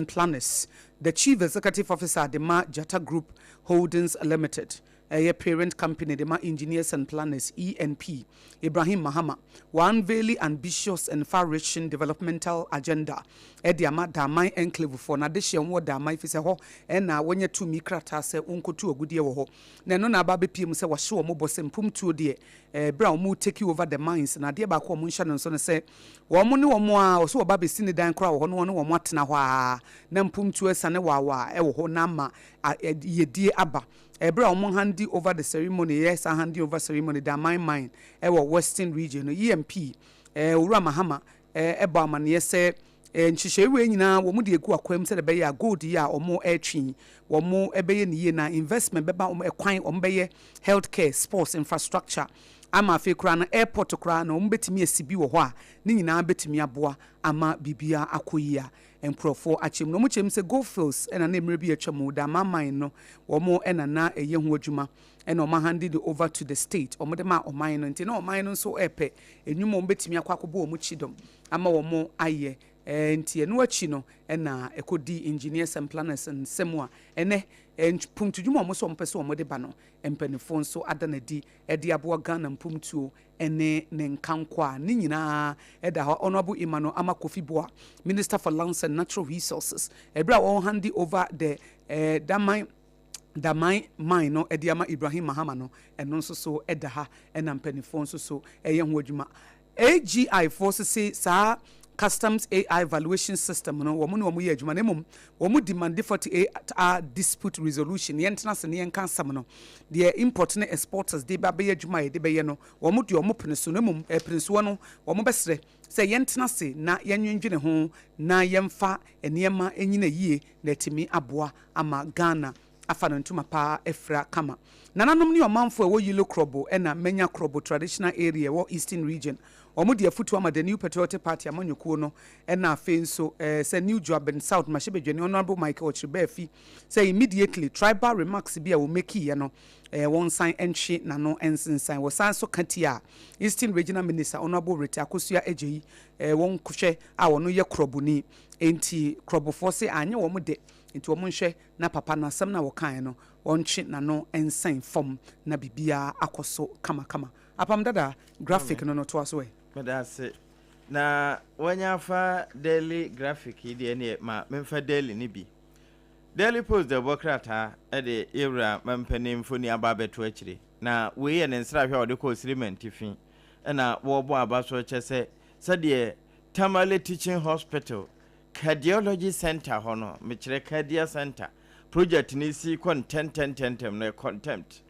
Planners, the Chief Executive Officer de ma Gyata Group Holdings Limited, ɛyɛ parent company de ma Engineers and Planners, ENP, Ibrahim Mahama, wa-unveili ambitious and far-reaching developmental agenda de ama Daman Enclave foɔ. N'adehyeɛ wɔn wɔ Daman efisɛ hɔ na wɔanya tumi krataa sɛ wɔnkɔtu agudeɛ wɔ hɔ. Na ɛno na aba abɛpue mu sɛ wɔahyɛ wɔn bɔ sɛ mpomtuo deɛ Bere a wɔn take over the mines no, adeɛ baako a wɔn nhyɛ no nso ne sɛ, wɔn ne wɔn a ɔsɛ wɔba abɛsi ne dan koraa wɔ hɔ no wɔne wɔn atena hɔ ara na mpuntuo asiane waawaa wɔ hɔ na ama yiedie aba. Bere a wɔn handi over the ceremony, yɛ saa handing over ceremony, Damang Mine wɔ Western Region no, EMP, Owura Mahama bɔ amaneɛ sɛ Nhyehyɛe wei nyinaa wɔn de agu akwan mu sɛdeɛ ɛbɛyɛ a gold yi a wɔn retwe yi wɔn bɛyɛ no yie na investment bɛba wɔn ɛkwan wɔn bɛyɛ health care, sports, infrastructure ama afei koraa no airport koraa no wɔn bɛtumi asi bi wɔ hɔ a ne nyinaa bɛtumi aboa ama biribiara akɔ yie a nkurɔfoɔ akyɛ mu. Na wɔn kyerɛ mu sɛ gold fields ɛna na mmerɛ bi atwa mu Damang mine no wɔn ɛna na ɛyɛ ho adwuma ɛna wɔn ahande de over to the state wɔn de maa ɔman no nti na ɔman no nso ɛrepɛ nnwuma a wɔn bɛtumi akɔ akɔbɔ wɔn kyidɔm ama wɔn ayɛ. Nti ɛno akyi no na ɛkɔdii Engineers and Planners nsam a ɛnɛ mpuntu-dwuma a wɔn nso wɔpɛ sɛ wɔde ba no, mpaninfoɔ nso ada no adi de aboa Ghana mpuntuo ne ne nkankɔ a ne nyinaa da hɔ. Honourable Emmanuel Armah Kofi Buah, Minister for Lands and Natural Resources, ɛberɛ a ɔrehande over the Daman Daman mine no de ama Ibrahim Mahama no, ɛno nso so da ha na mpaninfoɔ nso so ɛyɛ ho adwuma. AGI foɔ sese saa Customs AI Valuation System no wɔn ne wɔn yɛ adwuma na mmom wɔn demande 48 hour dispute resolution, yɛntena ase na yɛnka asɛm no, deɛ import ne exporters de ba bɛyɛ adwuma a yɛde bɛyɛ no wɔn deɛ wɔn pene so na mmom ɛpenesoɔ no wɔn bɛsrɛ sɛ yɛntena ase na yɛnwendwene ho na yɛmfa nneɛma nyina yie na atumi aboa ama Ghana afa no ntoma paa afira kama. Nananom ne ɔmanfo a ɛwɔ Yilo Krobo na Manya Krobo Traditional Area ɛwɔ Eastern Region, wɔn de afutuo ama The New Patriotic Party amanyɔkuo no na afei nso sɛ New Juaben South Mmarahyɛbadwani Honourable Michael Okyere-Baafi sɛ immediately tribal remarks bi a wɔmekiiɛ no wɔnsan ntwe n'ano nsensan. Wɔsan nso ka tiaa Eastern Regional Minister Honourable Rita Akosua Adjei wɔn hwɛ a ɔno yɛ Krɔboni enti Krɔbofoɔ se anyɛ wɔn dɛ nti wɔn nhwɛ na papa no asɛm no a wɔkaeɛ no ɔntwe n'ano nsɛn fam na biribiara akɔ so kamakama. Apam Dada, graphic no no toa so ɛ. Meda ase. Na wanya afa Daily Graphic yi deɛ ɛneɛ ma memfa Daily no bi. Daily Post de ɛbɔ krataa de yɛwura mampanin mfoni aba abɛto akyire. Na wei yɛ ne nsrahwɛ a ɔde kɔɔ Sirima Ntifi na wɔrebɔ aba so kyɛ sɛ sɛdeɛ Tamale Teaching Hospital Cardiology Centre hɔ no, mekyerɛ Cardia Centre, project no si kɔ ntɛntɛntɛntɛm no, ɛkɔ ntɛmt.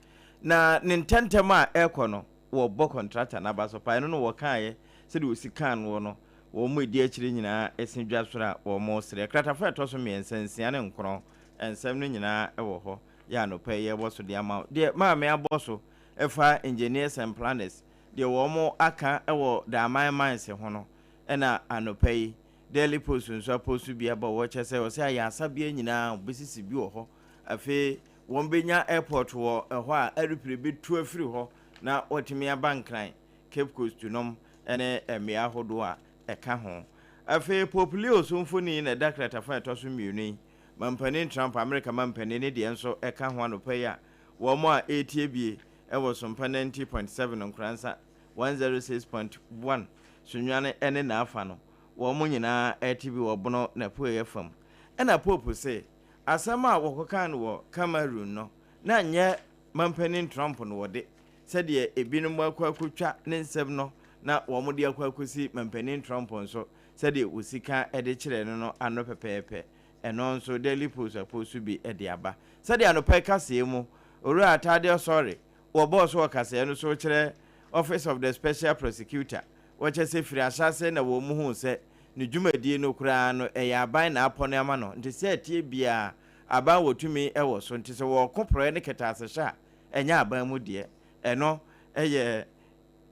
Na ne ntɛntɛm a ɛrekɔ no, wɔbɔ contractor no aba so paa. Ɛno no wɔkaeɛ, sɛdeɛ wɔsi kaa noɔ no, wɔn a ɛdi akyire nyinaa ɛsi dwa soro a wɔresrɛ. Kratafa a ɛtɔ so mmiɛnsa, nsia ne nkron, nsɛm no nyinaa wɔ hɔ. Yɛ anɔpa yi yɛrebɔ so de ama wo. Deɛ Maame abɔ so ɛfa Engineers and Planners, deɛ wɔn aka wɔ Daaman Mines ho no, ɛna anɔpa yi Daily Post nso apost bi aba wɔ kyerɛ sɛ ɔsɛ ayaresabea nyinaa wɔbɛsisi bi wɔ hɔ. Afei wɔbɛnya airport wɔ ɛhɔ a aeroplane bɛtu afiri hɔ na wɔatumi aba Nkran, Cape Coast nom ne mmea ahodoɔ a ɛka ho. Afei Pope Leo so mfoni na ɛda kratafa a ɛtɔ so mmienu yi. Mampanin Trump, Amerika mampanin ne deɛ nso ɛka ho anɔpa yi a wɔn a ɛretie bie wɔ Sompa 90.7 Nkoransa 106.1 Sunyani ne n'afa no wɔn nyinaa rete bi wɔ Bono n'apueeɛ fam. Ɛna Pope se, asɛm a wɔkɔkaa no wɔ Cameroon no, na nyɛ Mampanin Trump na ɔde, sɛdeɛ ebinom akɔ akɔtwa ne nsɛm no na wɔde akɔ akɔsi Mampanin Trump nso sɛdeɛ ɔsi ka de kyerɛɛ no no ano pɛpɛɛpɛ. Ɛno nso Daily Post apostu bi de aba. Sɛdeɛ anɔpa yi kaseɛ mu, Owura Tadeɛ Sɔre wɔbɔɔ so wɔ kaseɛ no so kyerɛ Office of the Special Prosecutor Wɔkyɛ sɛ firi ahyɛaseɛ na wɔn huu sɛ ne dwumadie no koraa no ɛyɛ aban na apɔne ama no nti sɛ ɛteɛ biara aban wɔ tumi wɔ so nti sɛ wɔɔko porɔeɛ ne kɛtɛasehyɛ a ɛnyɛ aban mu deɛ. Ɛno yɛ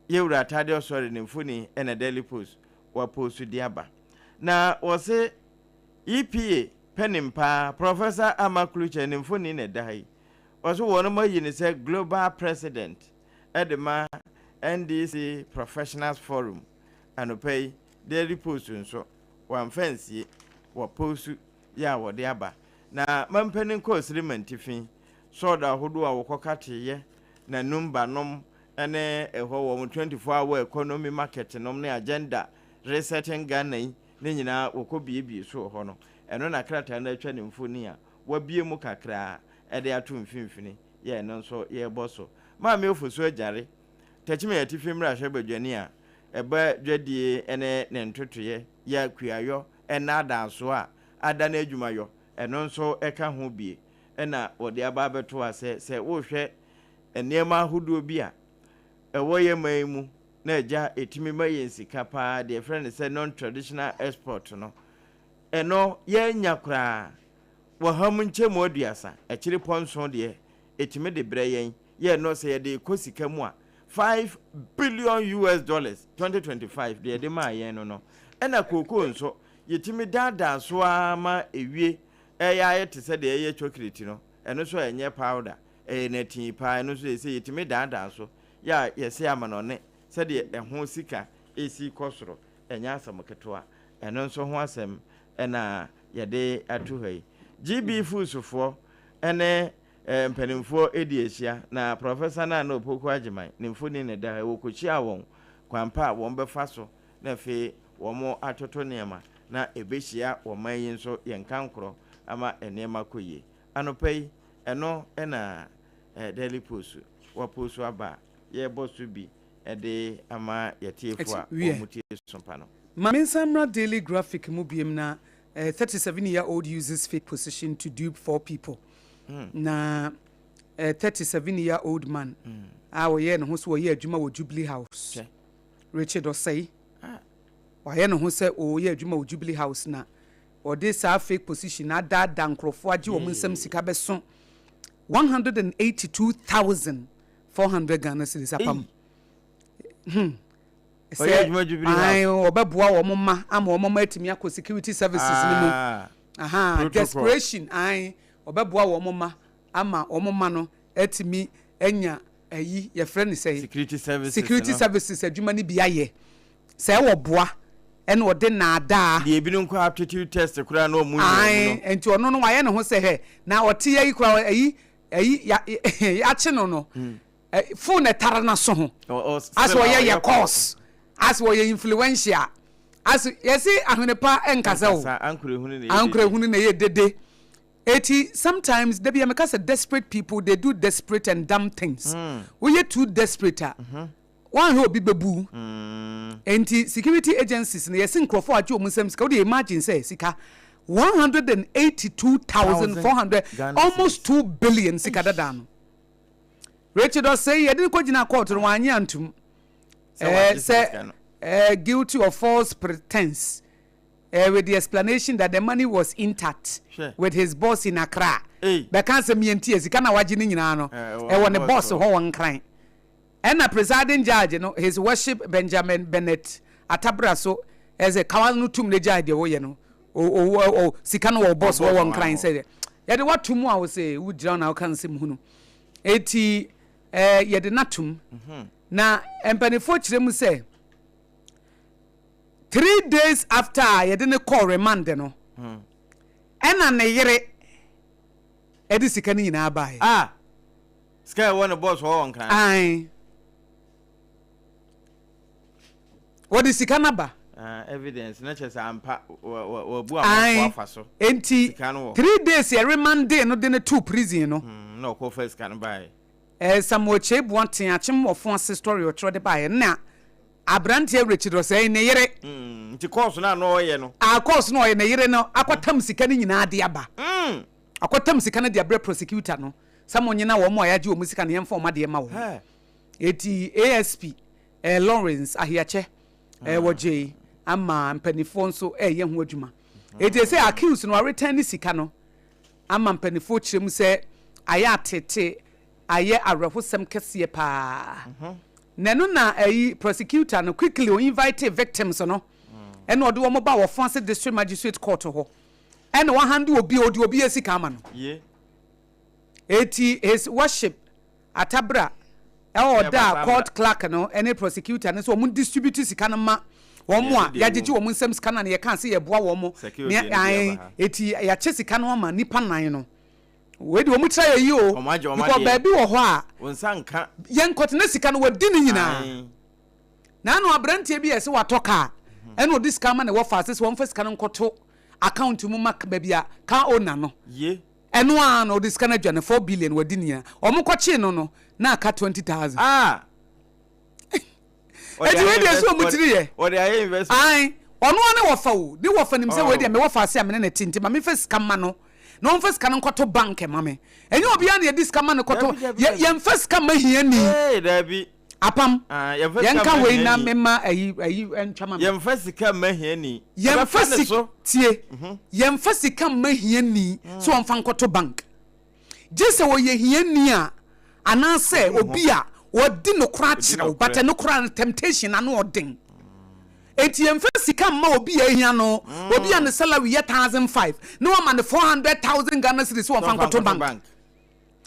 Yɛwura Tadeɛ Osɔre ne mfoni na Daily Post wɔapoostu de aba. Na wɔse EPA panin paa Professor Armah Klutse ne mfoni na ɛda ha yi. Wɔse wɔnom ayi no sɛ Global President de ma NDC Professionals Forum anɔpa yi, Daily Post nso, wɔamfa ansie, wɔpostu. yɛ a wɔde aba. Na mampanin kɔɔ Sirimantifi, sɔɔdo ahodoɔ a wɔkɔka teeɛ, na Numba nom ne ɛhɔ wɔn 24 hour economy market nom ne agenda resetting Ghana yi ne nyinaa wɔkɔ biebie so wɔ hɔ no. Ɛno na krataa no atwa ne mfoni a wɔabue mu kakraa de ato mfimfini yɛ ɛno nso yɛrebɔ so. Maame Ofosu Agyare, Techiman Atifi mmarahyɛbadwani a ɛba dwadie ne ne ntotoeɛ yɛ kuayɔ nnaadaasoɔ a ada no adwumayɔ, ɛno nso ka ho bie na wɔde aba abɛto ha sɛ, sɛ worehwɛ nneɛma ahodoɔ bi a ɛwɔ yɛn man yi mu na agya ɛtumi ma yɛn sika paa, deɛ yɛfrɛ no sɛ non-traditional export no, ɛno yɛnnya koraa. Wɔha mu nkyɛmu 30, akyiri pɔ nson deɛ ɛtumi de brɛ yɛn, yɛ ɛno sɛ yɛde rekɔ sika mu a, US$5 billion, 2025 deɛ yɛde maa yɛn no no. Ɛna kookoo nso, yɛtumi daadaa so ara ma ɛwie, ɛyɛ ayɛ te sɛ deɛ ɛyɛ chocolate no, ɛno nso ɛnyɛ powder, ɛyɛ natii paa, ɛno nso yɛsɛ yɛtumi daadaa so, yɛ a yɛsɛ amanɔne sɛdeɛ ɛho sika ɛsi kɔ soro, ɛnyɛ asɛm ketewa. Ɛno nso ho asɛm ɛna yɛde ato ha yi. GB Foods foɔ ɛne mpanimfoɔ ɛdi ahyia na Professor Nana Opoku Agyemang ne mfoni na ɛda ha yi, wɔkɔhyia wɔn kwan pa a wɔn bɛfa so na afei wɔn atoto nneɛma na ɛbɛhyia wɔn man yi nso yɛn kankorɔ ama nneɛma kɔ yie. Anɔpa yi ɛno ɛna Daily Post wapost aba a yɛrebɔ so bi ɛde ama yɛtiefoɔ a wɔn tie so pa no. Ma mensan mmra Daily Graphic mu biem na 37 year old uses fake position to dupe four people. Na 37 year old man a ɔyɛ ne ho so ɔyɛ adwuma wɔ Jubilee House. Richard Osei. Wayɛ ne ho sɛ ɔyɛ adwuma wɔ Jubilee House na ɔde saa fake position na adaadaa nkurɔfoɔ agye wɔn nsam sika bɛso 182,400 Ghana cedis apam. Ɔyɛ adwuma Jubilee House. Ɔbɛboa wɔn mma ama wɔn mma atumi akɔ security services ni mu. Aha, desperation ayi ɔbɛboa wɔn mma ama wɔn mma no atumi anya ayi yɛfrɛ no sɛ security services. Security services adwuma no bi ayɛ sɛ ɛwɔ boa ɛna ɔde naadaa. Deɛ ebinom kɔ aptitude test koraa na ɔmo nyɛ mu no. Nti ɔno no wayɛ ne ho sɛ hɛ na ɔte ayi koraa ayi ayi ya yakye no phone ɛtare n'aso ho asɛ ɔyɛ yɛ course asɛ ɔyɛ influential asɛ yɛsi ahwenepa nkasa o, ankorehunu na ɛyɛ dede. Eti sometimes dabi yɛ meka sɛ desperate people, they do desperate and dumb things. Woyɛ too desperate a, wɔn obi bɛbu. Nti security agencies no yɛsi nkurɔfoɔ agye wɔn nsam sika. Wode imagine sɛ sika 182,400, almost 2 billion sika dada no, Richard Osei yɛde no kɔgyina court no, wanye antum sɛ guilty of false pretense with the explanation that the money was intact with his boss in Accra. Bɛka asɛm yɛn ti sika na wagye ne nyinaa no ɛwɔ ne boss hɔ wɔ Nkran. Ɛna presiding judge no, His Worship Benjamin Bennett Atabra, so ɛsɛ kawa no tum ne gyae deɛ wɔyɛ no o o o sika no wɔ boss wɔ wɔ Nkran sɛ yɛde wato mu a wɔsɛ wogyina na wɔka nsɛm hunu eti yɛde n'atum. Na mpanimfoɔ kyerɛ mu sɛ 3 days after a yɛde ne kɔɔ remand no, ɛna ne yere ɛde sika no nyinaa baeɛ. Ah, sika ɛwɔ ne boss wɔ Nkran. Ae, wɔde sika no aba. Ah, evidence na kyerɛ sɛ ampa wabu amanfoɔ afa so. Enti 3 days yɛ remand no de ne to prison no. Na ɔkɔ fa sika no baeɛ. Samuel Kyei Boateng akyem wɔfo ase story ɔtwerɛ de baeɛ na aberanteɛ Richard Osei ne yere. Nti course no a na ɔyɛ no. A course no ɔyɛ ne yere no akɔtam sika no nyinaa de aba. Akɔtam sika no de abrɛ prosecutor no sɛ mo nyina wɔn a yɛagye wɔn sika no yɛmfa wɔn adeɛ ma wɔn. Eti ASP Lawrence Ahiakyɛ wɔgye ama mpanimfoɔ nso ɛyɛ ho adwuma. Eti sɛ accused no areturn ne sika no ama mpanimfoɔ kyerɛ mu sɛ ayɛ atete, ayɛ awerɛhosɛm kɛseɛ paa. Na ɛno na ɛyi prosecutor no quickly o invite victims no ɛna ɔde wɔn ba wɔ Ofoase District Magistrate Court hɔ ɛna wahande obi ɔde obi esika ama no. Eti His Worship Atabra ɛwɔ ɔda court clerk no ɛne prosecutor no sɛ wɔn distribute sika no ma. Wɔn a yɛagyegye wɔn nsam sika no a na yɛkaa sɛ yɛboa wɔn ne ae eti yɛakyɛ sika no ama nnipa nan no. Wei deɛ wɔn tira yɛ yi o. Because baabi wɔ hɔ a yɛnkɔtena sika no wɔadi ne nyinaa. Na ano aberanteɛ bi a ɛsɛ watɔ kaa ɛna ɔde sika ama ne wɔfa ase sɛ wɔmfa sika no nkɔto account mu ma baabi a car owner no. Ɛno ara na ɔde sika no adwane 4 billion wɔadi ne nyinaa. Wɔn kɔkyee no no na aka 20,000. Ah! Eti wei deɛ so ɔmo tiri yɛ. Ɔde ayɛ investment. Ae, ɔno ara ne wɔfa o. Ne wɔfa nim sɛ wei deɛ me wɔfa ase a me ne no te nti ma memfa sika mma no na ɔmfa sika no nkɔto bank ma me. Ɛnyɛ obiara na yɛde sika ma no kɔto. Yɛ yɛmfa sika mma hiani. Ee, daabi. Apam. Ah, yɛmfa sika Yɛnka mma wei na hiani. memma ayi ayi ntwa ma me. Yɛmfa sika mma hiani. Yɛmfa Ɛbɛfa ne sik so. tie. Yɛmfa sika mma hiani sɛ ɔmfa nkɔto bank. Gye sɛ ɔyɛ hiani a anaasɛ obi a ɔdi nokorɛ akyerɛ wo but ɛno koraa no temptation ano ɔden. Enti yɛmfa sika mma obi a ahia no, obi a ne salary yɛ 1005 na wama no 400,000 Ghana cedis sɛ ɔmfa nkɔto bank.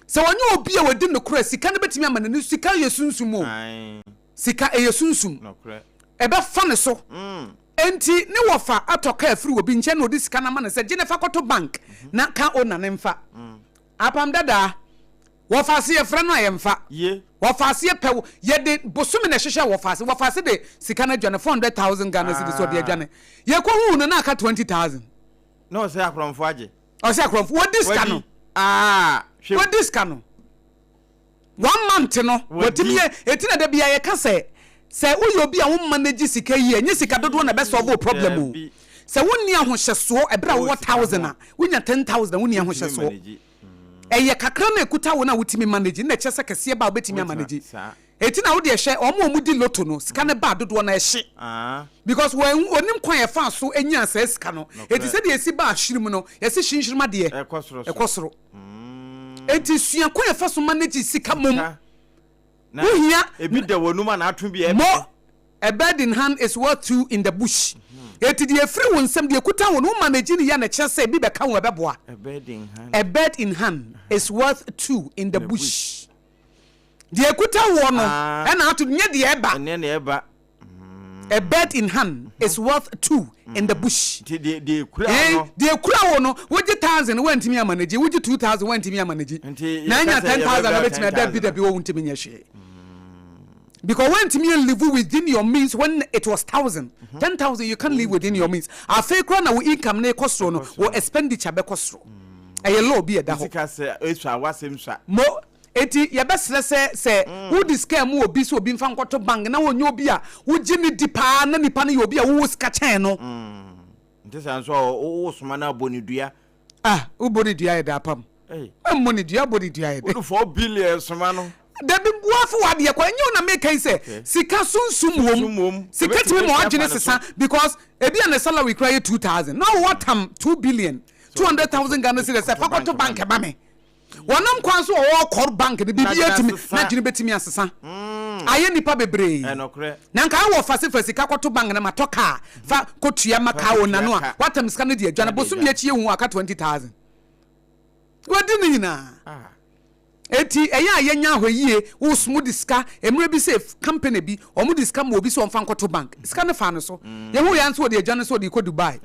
Sɛ ɔnyɛ obi a ɔdi nokorɛ a sika no bɛtumi ama n'ani, sika yɛ sunsum o, sika ɛyɛ sunsum, ɛbɛfa ne so. Enti ne wɔfa atɔ kaa firi obi nkyɛn na ɔde sika no ama no sɛ gye na fa kɔto bank na ka owner no mfa. Apam dadaa, wɔfa ase yɛfrɛ no a yɛmfa. Wɔfa ase yɛpɛ wo, yɛde bosome na ɛhyehyɛ wɔfa ase. Wɔfa ase de sika no adwane, 400,000 Ghana cedis ɔde adwane. Yɛkɔhuu no na aka 20,000. Na ɔsɛ akorɔmfoɔ agye. Ɔsɛ akorɔmfoɔ, wɔdi sika no. Wɔdi sika no. One month no watumi yɛ eti na da bia yɛka sɛ sɛ woyɛ obi a wo manage sika yie ɛnyɛ sika dodoɔ na ɛbɛ solve wo problem o sɛ wonni ahohyɛsoɔ ɛberɛ a wowɔ thousand a wonya 10,000 a wonni ahohyɛsoɔ ɛyɛ kakra na ɛkuta wo no a wotumi manage na ɛkyerɛ sɛ kɛseɛ ba a wobɛtumi amanage eti na wodeɛ hwɛ wɔn a wɔn di lotto no sika no ba dodoɔ na ɛhye because wɔn onim kwan ɛfa so enya saa sika no eti sɛdeɛ esi ba ahyirim no yɛsi hyinhyirima deɛ ɛkɔ soro. Enti sua kwan a ɛfa so manage sika mom. Wohia. Ebi da w'anum a n'ato bi ɛbɛ. Mo, a bird in hand is worth two in the bush. Enti deɛ efiri wo nsam, deɛ ekuta wo no, wo manage no yie a na ɛkyerɛ sɛ ebi bɛka wo ɛbɛboa. A bird in hand. A bird in hand is worth two in the bush. Deɛ ekuta woɔ no ɛna ato, nyɛ deɛ ɛba. Ɛnyɛ deɛ ɛba. A bird in hand is worth two in the bush. Nti deɛ deɛ ekura wo no. Deɛ ekura wo no, wogye thousand wantumi ama no gye, wogye 2000 wantumi ama no gye. Nti Na anya yɛka sɛ 10,000 yɛbɛbrɛ wobɛtumi a dabi 10,000 dabi wo ntumi nyɛ hwee. Because wantumi an live within your means when it was thousand. 10,000 you can't live within your means. Afei koraa na wo income no rekɔ soro no, wo expenditure bɛkɔ soro. Ɛyɛ law bi a ɛda hɔ. Sika sɛ esua w'asɛm sua. Mo, Enti yɛbɛsrɛ sɛ, sɛ wode sika rema obi sɛ obi mfa nkɔto bank na ɔnyɛ obi a wogye no di paa na nipa no yɛ obi a wowɔ sika kyɛn no. Nte saa nso a, wosoma no abɔ no dua. Ah, wobɔ no dua yɛ dɛ apam. Mmɔ no dua, bɔ no dua yɛ dɛ. Wode 4 billion soma no. Dabi, boa fa w'adeɛ kɔ. Ɛnyɛ wo na meka yi sɛ sika sunsum wom. Sika tumi ma w'adwene sesa because ebi a ne salary koraa yɛ 2000 na woatam 2 billion, 200,000 Ghana cedis sɛ fa kɔto bank ma me. Wɔnam kwan so a wɔrekɔ bank no, biribi atumi, n'adwene bɛtumi asesa. Ayɛ nnipa bebree. Na nka awɔ fa se fa sika kɔto bank na matɔ kaa fa kɔtua ma kaa owner no a, watam sika no de adwane. Bosome akyi yɛhu aka 20,000. Wadi ne nyinaa. Enti ɛyɛ a yɛnya ahwɛyie, wo de sika, mmerɛ bi sɛ company bi, wɔn de sika ma obi sɛ ɔmfa nkɔto bank. Sika no faa no so. Yɛhu yɛn nso wɔde adwane sɛ ɔde rekɔ Dubai.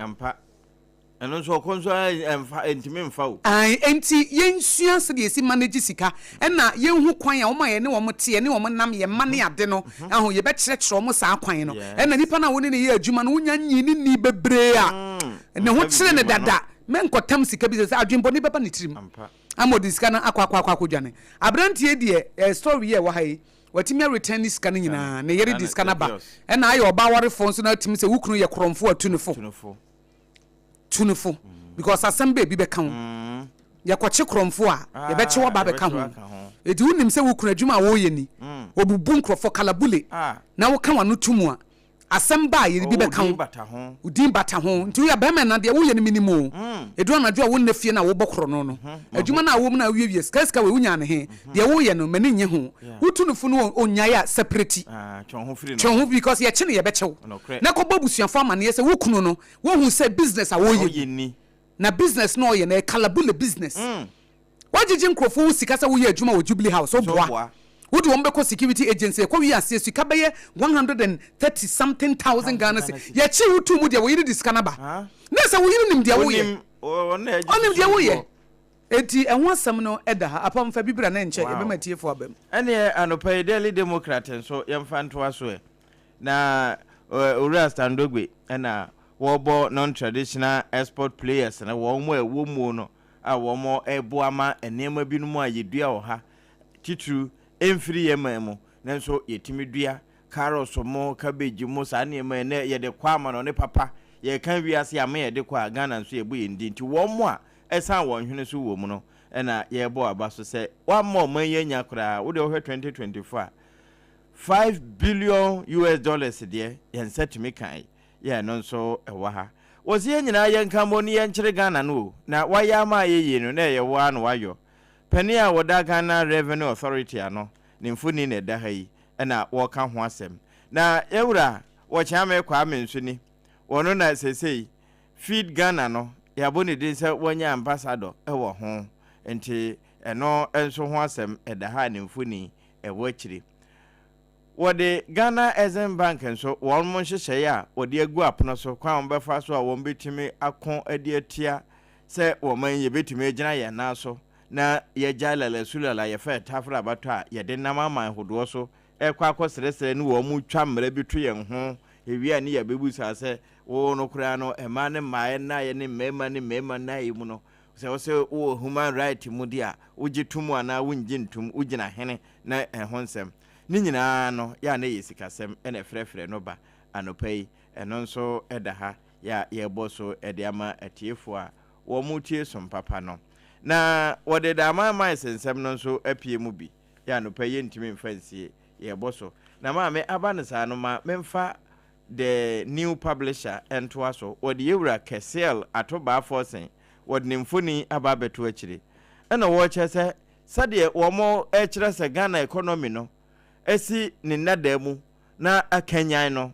Ɛno nso ɔkɔ nso ara ɛnfa ɛntumi nfa o. Ae, enti yɛnsua sɛdeɛ yɛsi manage sika, ɛna yɛnhu kwan a wɔn a yɛne wɔn te, yɛne wɔn nam, yɛn mma ne ade no, ahu, yɛbɛkyerɛkyerɛ wɔn saa kwan no. Ɛna nipa no a wo ne no yɛ adwuma no, wonya nyii no nnii bebree a, ne ho kyere no dada, mɛnkɔtam sika bi sɛ sɛ adwenbɔne bɛba ne tirim ama ɔde sika no akɔ akɔ akɔ akɔdwane. Aberanteɛ yi deɛ, eh, story yi a ɛwɔ ha yi, watumi a return ne sika no nyinaa, ne yere de sika no aba, ɛna ayɛ ɔbaa warefoɔ nso na atumi sɛ wo kunu yɛ korɔmfoɔ a tu no fo. Tu no fo because asɛm baabi bɛka wo. Yɛkɔkye korɔmfo a, yɛbɛkye wo aba abɛka ho. Enti wonim sɛ wo kunu adwuma a ɔreyɛ ni, ɔbubu nkurɔfoɔ kalabule na woka w'ano to mu a, asɛm ba a yɛde bi bɛka wo. Wo din bata ho. Nti woyɛ barima na deɛ woyɛ no menim o. Ɛduru anadwo a wonna fie no a wobɔ korɔno no, adwuma no a wowɔ mu no a wowiawia sika sika wei wonyaa no he? Deɛ woyɛ no m'ani nnye ho. Wotu no fo no ɔnnyae a, separate. Twe wo ho because yɛkye no yɛbɛkye wo. Na kɔbɔ abusuafoɔ amaneɛ sɛ wo kunu no woahu sɛ business a ɔreyɛ ni. Na business no a ɔyɛ no ɛyɛ kalabule business. Woagyegye nkurɔfoɔ wo sika sɛ woyɛ adwuma wɔ Jubilee House, woboa. Wode wɔn bɛkɔ security agency, ɛkɔ wie aseɛ sika bɛyɛ 130 something thousand Ghana cedis. Yɛkyee wo too mu deɛ, wo yere de sika no aba. Na sɛ wo yere nim deɛ woyɛ. Ɔnim deɛ woyɛ. Enti ɛho asɛm no da ha. Apam fa bi bra na ɛnkyɛ yɛbɛma atiefo aba mu. Ɛneɛ anɔpa yi Daily Democrat nso yɛmfa ntoa so ɛ. Na Owura Stan Dogbe na wɔrebɔ non-traditional export players no, wɔn a ɛwɔ muo no a wɔreboa ma nneɛma binom a yɛdua wɔ ha titiriw ɛmfiri yɛn man mu nanso yɛtumi dua carrots mo, cabbage mo, saa nneɛma yi na yɛde kɔ amanɔne papa. Yɛka wiase ama yɛde kɔ a, Ghana nso yɛbɔ yɛn din nti wɔn a ɛsan wɔn hwene so wɔ mu no na yɛrebɔ aba so sɛ wɔamma ɔman yi anya koraa. Wo deɛ wohwɛ 2024 a, 5 billion US dollars deɛ yɛn nsa tumi kae yɛ ɛno nso ɛwɔ ha. Wɔsi yɛn nyinaa yɛnka mmɔ ne yɛnkyere Ghana no o, na wayɛ ama ayɛ yie no na ɛyɛ wo ara na wayɔ. Panin a wɔda Ghana Revenue Authority ano ne mfoni na ɛda ha yi na wɔreka ho asɛm. Na yɛn wura Wɔkyeame Kwame nso ni, wɔno na seesei Feed Ghana no yɛabɔ ne din sɛ wanya ambassador wɔ ho nti ɛno nso ho asɛm ɛda ha a ne mfoni ɛwɔ akyiri. Wɔde Ghana Exim Bank nso wɔn nhyehyɛeɛ a wɔde agu apono so kwan a wɔbɛfa so a wɔbɛtumi ako de atia sɛ wɔn yi yɛbɛtumi agyina yɛn nan so na yɛagyae lalasulala yɛfa ɛtafere abatɔ a yɛde nam aman hodoɔ so ɛkɔ akɔsrɛsrɛ ne wɔn twa mmara bi to yɛn ho ewie a ne yɛbɛbusa sɛ wo no koraa no mmaa ne mmaa nnaeɛ ne mmarima ne mmarima nnaeɛ mu no sɛ wo sɛ wowɔ human right mu de a wogye tom anaa wongye ntom, wogyina hene na ɛho nsɛm ne nyinaa no yɛ a na ɛyɛ sikasɛm ɛna ɛfrɛfrɛ no ba anɔpa yi. Ɛno nso ɛda ha yɛ a yɛrebɔ so de ama atiefoɔ a wɔn tie som papa no. Na wɔde Damang Mines nsɛm no nso apue mu bi yɛ anɔpa yi, yɛntumi mfa nsie, yɛrebɔ so. Na maame aba no saa no ma memfa The New Publisher ntoa so. Wɔde Yewura Kesiel Atobaa Forson wɔde ne mfoni aba abɛto akyire. Ɛna wɔrekyerɛ sɛ sɛdeɛ wɔrekyerɛ sɛ Ghana economy no asi ne nnadaa mu na akanyan no,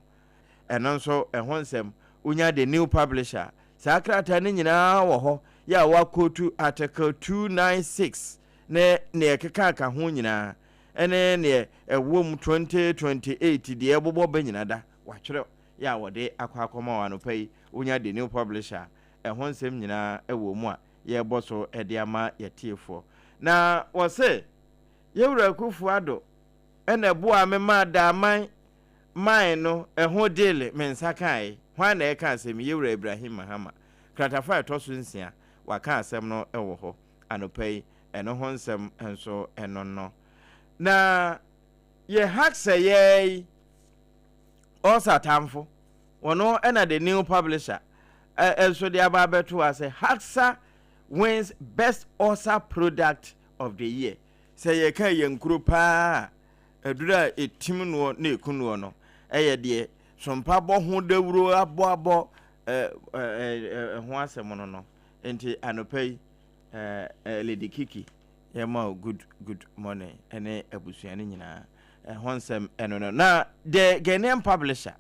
ɛno nso ɛho nsɛm wonya The New Publisher. Saa krataa no nyinaa wɔ hɔ yɛ a wɔakootu Article 296 ne nea ɛkeka ho nyinaa ɛne neɛ ɛwɔ mu 2028 deɛ ɛbobɔ bɛ nyina da watwerɛ yɛ a wɔde akɔ akɔma wɔ anɔpa yi. Wonya The New Publisher, ɛho nsɛm nyinaa ɛwɔ mu a yɛrebɔ so de ama yɛtiefoɔ. Na wɔse Yɛwura Akufo Addo ɛna ɛboa me maa Damang Mine no ɛho deal me nsa kae. Hwan na ɛka asɛm yi? Yɛwura Ibrahim Mahama. Kratafa a ɛtɔ so 6 waka asɛm no ɛwɔ hɔ anɔpa yi. Ɛno ho nsɛm nso ɛno no na yɛ haksɛ yɛi ɔsa atamfo wɔno ɛna The New Publisher nso de aba abɛto a sɛ Haxa wins best ulcer product of the year. Sɛ yɛka yɛn kuro paa a, aduru a ɛtim noɔ na ɛku noɔ no ɛyɛ deɛ sompa bɔ ho dawuro abɔ abɔ ɛho asɛm no. Nti anɔpa yi, Lady Kiki, yɛma wo good good morning ɛne abusua no nyinaa. Ɛho nsɛm ɛno no. Na The Ghanaian Publisher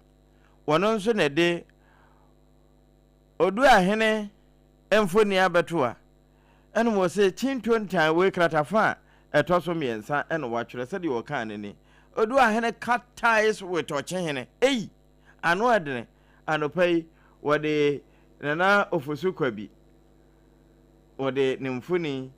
wɔno nso na ɛde Oduahene mfoni abɛto a ɛna wɔ sɛ Chintontan wei kratafa a ɛtɔ so 3 ɛna wɔatwerɛ sɛdeɛ wɔkaa no ni: Oduahene cut ties with Ɔkyehene. Ei, ano ɛdene. Anɔpa yi wɔde Nana Ofosu Kwabi wɔde ne mfoni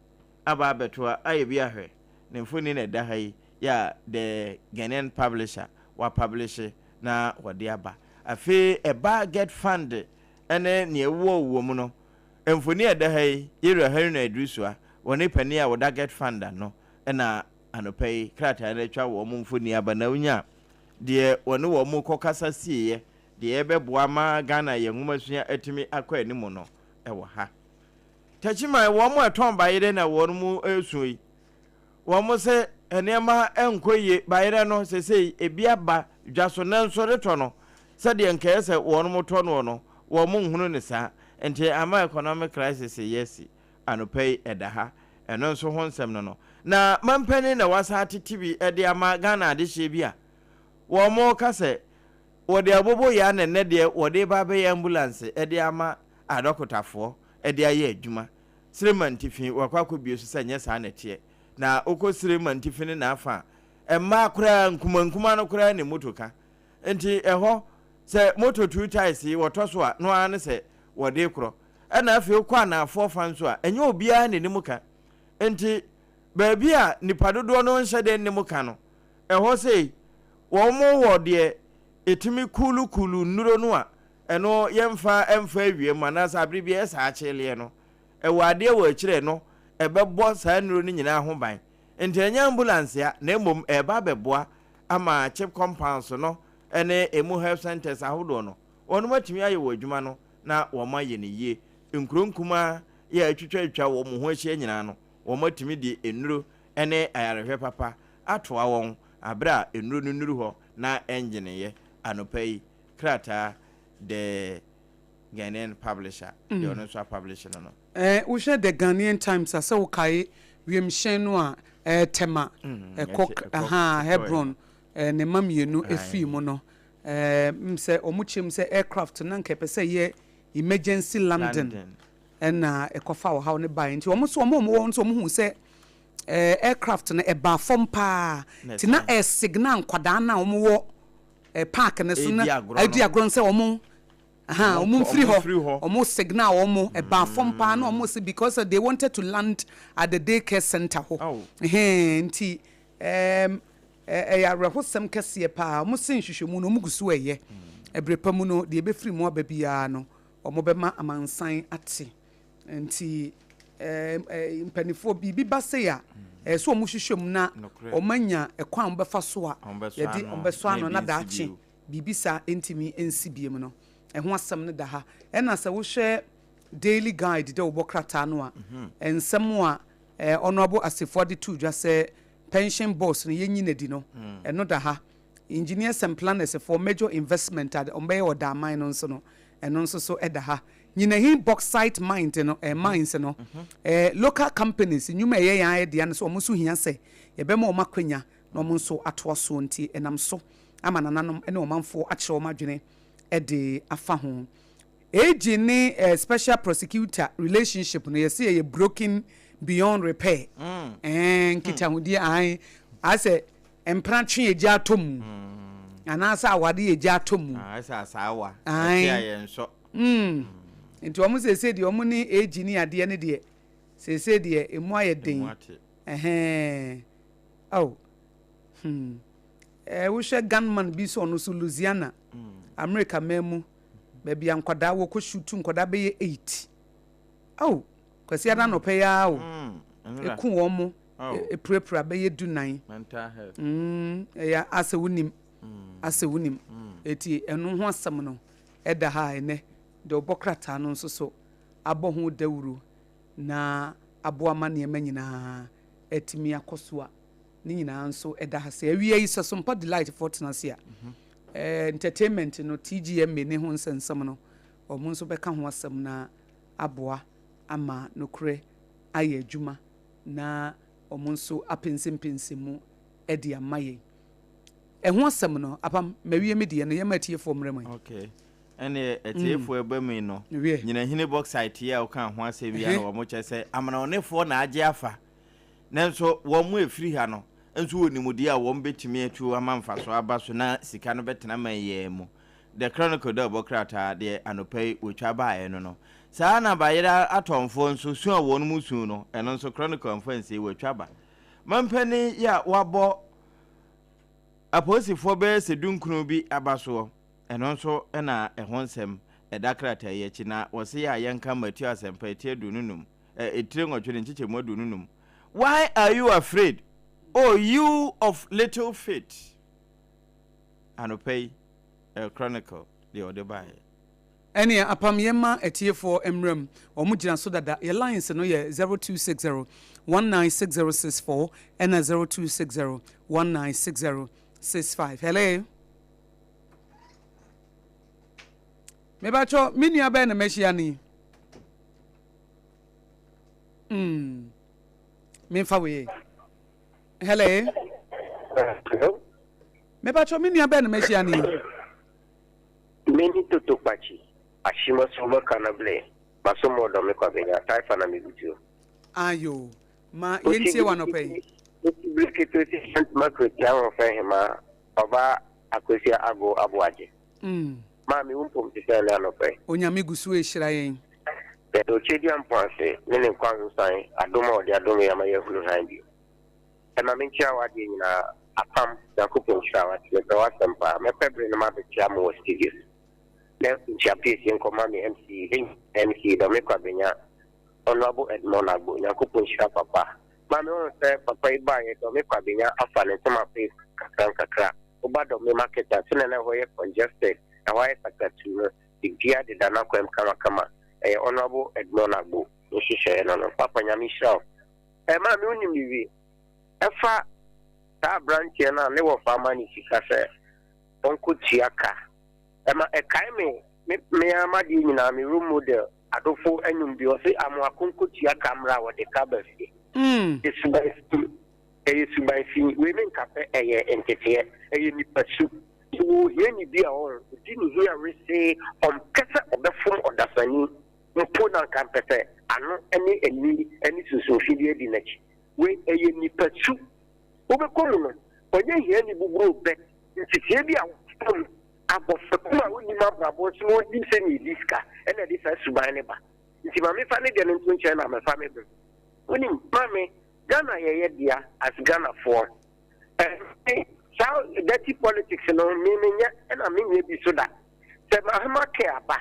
aba abɛto a ayɛ bi ahwɛ ne mfoni na ɛda ha yi yɛ a The Ghanaian Publisher wapublish na wɔde aba. Afei ɛba GETFund ne nea ɛwɔ wɔ mu no, mfoni a ɛda ha yi, Yewura Haruna Iddrisu wɔne panin a wɔda GETFund ano na anɔpa yi krataa no atwa wɔn mfoni aba na wonya deɛ wɔne wɔn kɔkasa sieɛ deɛ ɛbɛboa ma Ghana yɛn nwomasua atumi akɔ anim no ɛwɔ ha. Takyiman wɔn a ɛtɔn bayerɛ na wɔn mu resuo yi, wɔn sɛ nneɛma nkɔ yie. Bayerɛ no sesei ebi aba dwa so nanso retɔ no sɛdeɛ nkɛyɛ sɛ wɔn mo tɔ noɔ no, wɔn nhunu ne saa nti ama economic crisis yɛ asi. Anɔpa yi ɛda ha, ɛno nso ho nsɛm no. Na mampanin na wasan atete bi de ama Ghana adehyeɛ bi a wɔn ka sɛ wɔde abobo yɛ na nnɛ deɛ wɔde ba abɛyɛ ambulance de ama adɔkotafoɔ de ayɛ adwuma. Sirema Ntifi wakɔ akɔbie so sɛ nyɛ saa na ɛteɛ. Na wokɔ Sirema Ntifi ne n'afa a Mmaa koraa, nkumankuma no koraa nim moto ka. Nti ɛhɔ, sɛ moto two tyres yi wɔtɔ so a, no ara ne sɛ wɔde rekorɔ. Ɛna afei wokɔ anaafoɔ fa nso a, ɛnyɛ obiara na ɛnim ka. Nti baabi a nnipa dodoɔ no nhyɛ da nnim ka no, ɛhɔ sei, wɔn wɔ deɛ ɛtumi kuulukuulu nnuro no a, ɛno yɛmfa mfa awia mu anaasɛ abere bi ɛyɛ saa akyeleɛ no, ɛwɔ adeɛ wɔ akyire no ɛbɛbɔ saa nnuro no nyinaa ho ban. Nti ɛnyɛ ambulance a, na mmom ɛreba abɛboa ama chip compounds no ne ɛmu health centers ahodoɔ no, wɔnom atumi ayɛ wɔn adwuma no na wɔn ayɛ no yie. Nkuro nkumaa yɛ a atwitwatwitwa wɔn ho ahyia nyinaa no, wɔn atumi de nnuro ne ayarehwɛ papa atoa wɔn aberɛ a nnuro no nnuru hɔ na ɛngyeneeɛ. Anɔpa yi, krataa The Ghanaian Publisher, deɛ ɔno nso apublish no no. Eh, wohwɛ The Ghanaian Times a, sɛ wokae wiemhyɛn no a eh, Tema ɛkɔ ahaa, Hebron eh, ne mma mmienu firii mu no. Eh, m sɛ wɔn kyerɛ mu sɛ aircraft no na anka ɛpɛ sɛ ɛyɛ emergency landing ɛna ɛkɔfa ɔhaw no baeɛ. Nti wɔn nso wɔn a wɔwɔ hɔ nso wɔn hu sɛ eh, aircraft no ɛbaa fam paa. Nti na ɛresignal nkwadaa no a wɔwɔ eh, park no so na ɛredi agorɔ no sɛ wɔn Ahaa, wɔn mfiri hɔ, wɔn signal wɔn, ɛbaa fam paa na wɔn se because they wanted to land at the day care center hɔ. Ɛhɛn, nti ɛɛm, ɛyɛ awerɛhosɛm kɛseɛ paa. Wɔn se nhwehwɛmu no, wɔn gu so ɛyɛ. Ɛberɛ pa mu no, deɛ ɛbɛfiri mu aba biara no, wɔn bɛma amansan ate. Nti ɛɛm, mpanimfoɔ, biribi ba sei a, ɛyɛ sɛ wɔn hwehwɛ mu na wɔn anya ɛkwan a wɔbɛfa so a yɛde wɔn bɛsɔ ano na daakye biribi saa ntumi nsi biom no, ɛho asɛm no da ha. Ɛna sɛ wohwɛ Daily Guide dɛ wobɔ krataa no a, nsɛm a Honourable Assefuah de too dwa sɛ pension boards no yɛnyi no adi no, ɛno da ha. Engineers and planners foɔ major investment a wɔbɛyɛ wɔ Daaman no nso no, ɛno nso so da ha. Nyinahin bauxite mines no, mines no, local companies, nnwuma a ɛyɛ yɛn ara dea no nso, wɔn nso hia sɛ yɛbɛma wɔn akwanya na wɔn nso atoa soɔ nti ɛnam so ama nananom ne ɔmanfoɔ akyerɛ wɔn adwene de afa ho. AG ne Special Prosecutor relationship no yɛse ɛyɛ broken beyond repair. Ɛɛ nkitahodie ae asɛ mpena twe agya atɔ mu anaasɛ awade yɛ gya atɔ mu. Asɛ asaawa ɛte a yɛn nsɔ. Nti wɔn seesei deɛ wɔn ne AG ne adeɛ ne deɛ seesei deɛ emu ayɛ den. Ɛhɛn. Oh, hmm. Eh, wohwɛ gunman bi sɛ ɔno so Louisiana, America man mu, baabi a nkwadaa wɔkɔ shutu nkwadaa bɛyɛ 8. Oh, Kwasi ada anɔpɛ yi ara o. Eku wɔn mo, epirapira bɛyɛ 14. Ɛyɛ asɛ wonim, asɛ wonim. Eti ɛno ho asɛm no ɛda ha ɛnɛ. Deɛ ɔbɔ krataa no nso so abɔ ho dawuro na aboa ma nneɛma nyinaa atumi akɔ so a, ne nyinaa nso ɛda ha sɛ awia yi sɛ Sompa Delight foɔ tena ase a, eh, entertainment no, TGMA ne ho nsɛnsɛm no, wɔn nso bɛka ho asɛm na aboa ama nokorɛ ayɛ adwuma na wɔn nso apɛnsɛmpɛnsɛ mu de ama yɛn. Ɛho asɛm no, Apam, mawie me deɛ no, yɛma atiefoɔ mmerɛ mu. Okay. Ɛne atiefoɔ ɛba mu yi no, Nyinahini bauxite yi a wokaa ho asɛm yi a na wɔn kyɛ sɛ amanaɔnefoɔ na agye afa. Nanso wɔn a ɛfiri ha no nso wɔ nimdeɛ a wɔn bɛtumi atu ama mfasoɔ aba so na sika no bɛtena man yi ara mu. The Chronicle dawubɔ krataa deɛ anɔpa yi wɔtwa baeɛ no no. Saa ara na bayerɛ atɔnfoɔ nso su a wɔn mu su no, ɛno nso Chronicle amfa ansie wɔatwa ba. Mampanin yi a wɔabɔ apolisifoɔ bɛyɛ sɛ dunkron bi aba soɔ. Ɛno nso na ɛho nsɛm ɛda krataa yi akyi, na wɔse yɛ a yɛnka Mateo Asɛmpa eti 25, ɛ, etire nwɔtwe ne nkyekyɛmu 25. Why are you afraid, O you of little faith? Anɔpa yi, El Chronicle deɛ ɔde baeɛ. Ɛneɛ apam yɛ ma atiefoɔ mmra mu, wɔn gyina so dada, yɛ lines no yɛ 0260 196064 ɛna 0260 196065. Hello. Mebakyɛ me nua bɛn na mahyia no yi? Mm. Memfa wei. Hello. Hello. Mebakyɛ me nua bɛn na mahyia no yi? Meni Toto Kpakyi, Ashima Soma Kanablɛ, Masomo Ɔdɔme Kwabenya, Taifa na Mebutuo. Ayo, ma yɛntie w'anɔpa yi. Eti bere ketewa si hyɛ ntoma kurotia ahoɔfɛ hemaa ɔbaa Akosua Ago Aboagye. Maame wo mpom te sɛn ne anɔpa yi? Onyame gu so rehyira yɛn. Yɛda Okyediampɔn ase ne ne nkwahosan adom a ɔde adom yɛn ama yɛahunu hann bio. Ɛma menkyia w'adeɛ nyinaa Apam, Nyankopɔn nhyira wo ate mepɛ w'asɛm paa Mɛpɛ bere no mabɛkyia mo wɔ studio Na nkyia piesie nkɔma me MC MC Dɔme Kwabenya Honourable Edmond Agbo Nyankopɔn nhyira papa Maame wohu sɛ papa yi baeɛ Dɔme Kwabenya afa ne ntoma pɛ kakra nkakra Woba Dɔme market a sɛnea na ɛhɔ yɛ congested ɛhɔ ayɛ sakatuu no biribiara deda n'akwan mu kamakama Ɛyɛ Honourable Edmond Agbo nhyehyɛeɛ no no Papa Nyame nhyira wo Eh maame wonim biribi ɛfa saa abranteɛ no a ne wɔfa ama no sika sɛ ɔnkɔ tua ka ɛma ɛkae me me me ara m'adeɛ nyinaa me role model adofo anwum bi ɔse amoako nkɔ tua ka mmra a wɔde ka ba fie ɛyɛ suban fi ɛyɛ suban fi wei me nka sɛ ɛyɛ nteteɛ ɛyɛ nipa su yɛwɔ ohiani bi a ɔho ɔdi ne hia wesee ɔmpɛ sɛ ɔbɛfom ɔdasani mpo na anka mpɛ sɛ ano ne ani ne sunsumfi bi adi n'akyi. Wei ɛyɛ nipasu. Wobɛkɔ mu no, ɔnyɛ hiani buburo bɛ nteteɛ bi a wafa mu, abɔfra kum a ɔnnim abrabɔ nso na ɔnnim sɛnea ɛdi sika ɛna ɛde saa suban no ba. Nti ma mefa ne deɛ no nto nkyɛn na mɛfa me bɛ. Wonim, maame, Ghana yɛyɛ dea as Ghanafoɔ. Ɛɛ, saa dirty politics no, me menyɛ ɛna menyɛ bi so da. Sɛ Mahama kɛ aba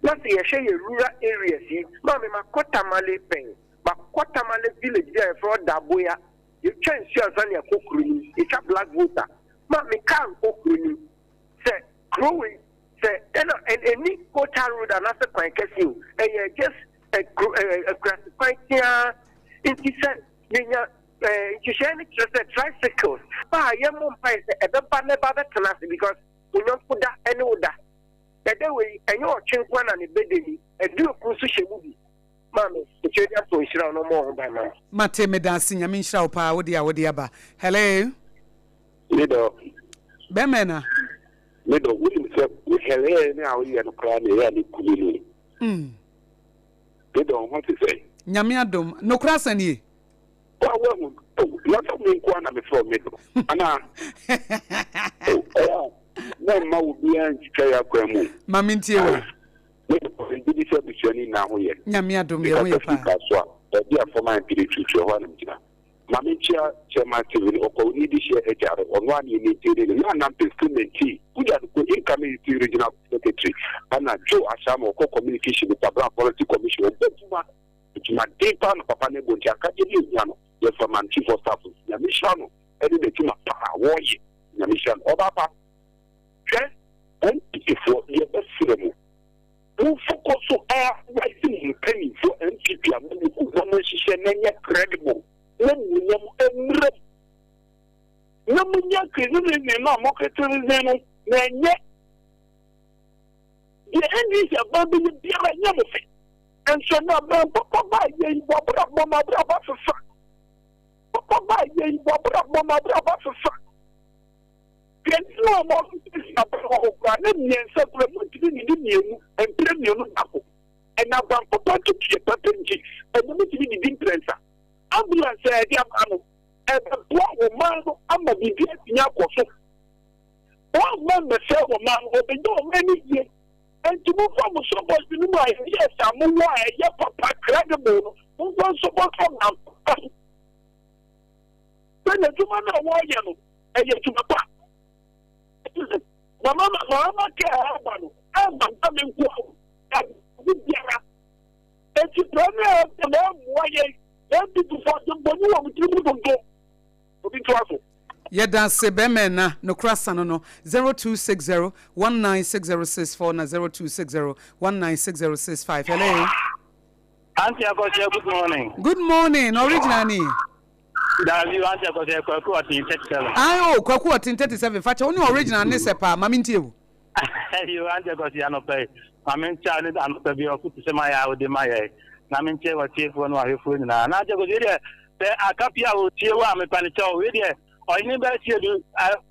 Na sɛ yɛhwɛ yɛn rural areas yi, maame makɔ Tamale pɛn, makɔ Tamale village bi a yɛfrɛ hɔ Daboya, yɛtwa nsuo ansa na yɛakɔ kuro no mu, yɛtwa Black Volta, maame kaa nkɔ kuro no mu. Sɛ kuro wei, sɛ ɛna ɛnni coastal road anaasɛ kwan kɛse o, ɛyɛ just akurase kwan teaa. Nti sɛ yɛnya nhyehyɛeɛ no kyerɛ sɛ tricycles ba a, yɛmmɔ mpaeɛ sɛ ɛbɛba na ɛba bɛtena ase because wo yɔnko da ne wo da. Ɛdɛ wei, ɛnyɛ ɔtwe nko ara na ne bɛ dɛ ni, aduoku nso hyɛ mu bi. Maame, Otweaduafoɔ nhyira wo na ɔmmɔ wo ho ban ma wo. Mate medase nyame nhyira wo paa wode a wode aba hello. Me dɔ. Bɛmɛ na. Me dɔ wonim sɛ wo hɛlɛɛ ne a woyɛ no koraa na ɛyɛ a me kumi no. Me dɔ wo ho te sɛn. Nyame adom nokorɛ asɛn nie. Wa wahu oh na sɛ me nkoa na mefrɛ wo me dɔ anaa oh ɛyɛ a na mma obiara ntwitwa yɛ akwan mu. Ma me ntie wo. Me dɔ megye di sɛ abusua no nyinaa ho yɛ. Nyame adom yɛ ho yɛ paa. Mekasa firi Kasoa baabi a former MP no turutu ɛhɔ a na megyina. Ma me nkyia Chairman Stephen Ɔkɔwuni de hyɛ Agyare ɔno a ne yɛ maintaini no na Anampes Clementine Kujaduko incoming Eastern Regional Secretary ɛna Joe Ashama ɔkɔ Communication Mister Brown Forestry Commission ɔbɔ adwuma Adwumaden paa na papa no bɔ nti akadeɛ bi a ɛhia no yɛmfa ma no Chief of staff nso Nyame nhyira no ɛne n'adwuma pa a wɔyɛ Nyame nhyira no Ɔbaa pa hwɛ NPP foɔ yɛbɛsrɛ mo mo focus so advise mo mpaninfoɔ NPP amanyɔkuo na mo nhyehyɛ na ɛnyɛ credible na anuonyam mmra mu na mo nya criticism no a mo criticism no na ɛnyɛ deɛ NDC aban bɛyɛ biara ɛnyɛ mo fɛ. Nso na bɛn papa ba yei w'abrabɔ m'abrabɔ asesa papa ba yei w'abrabɔ m'abrabɔ asesa deɛ nti na ɔmo ɔsisi abrabɔ hɔ koraa ne mmiɛnsa kura mu ntumi nidi mmienu mpere mmienu baako ɛna aban papa ntutuɛ papa nti ɛna mo tumi didi mprɛnsa ambulance a yɛde aba no ɛbɛboa wɔ man no ama biribi atumi akɔ so wɔn mma mmɛsɛe wɔ man no wɔbɛnya wɔn ani yie. Enti momfa mo sɔbɔs no mu ideas a mowɔ a ɛyɛ papa, credible no, momfa nsɔbɔs Onyankopɔn sɛ n'adwuma no a wɔreyɛ no, ɛyɛ adwuma pa. Na mama mama kɛ a aba no, ɛmma nka me nko a, ɛbi biara. Enti pɛɛ ne a na ɛmmoa yɛn, NPP fo adwemmɔne wɔ mo tirim dodo. Obi ntoa so. Yɛdase bɛɛma ɛna nokora sano no 0260 196064 na 0260 196065 hello. Auntie Akosua good morning. Good morning original ni. Dabi Auntie Akosua Kwaku Ɔten 37. Ayi o Kwaku Ɔten 37 fakyɛ wo ne original ne sɛ paa ma me ntie wo. Yo Auntie Akosua anɔpa yi ma me nkyɛ ne anɔpa bi ɔfo te sɛ ma yɛ a wode ma yɛ na me nkyɛ watiefoɔ ne wahwɛfoɔ nyinaa na Auntie Akosua deɛ Sɛ aka pii a otie wo a mepa no kyɛw. Wei deɛ ɔhene bɛ tie du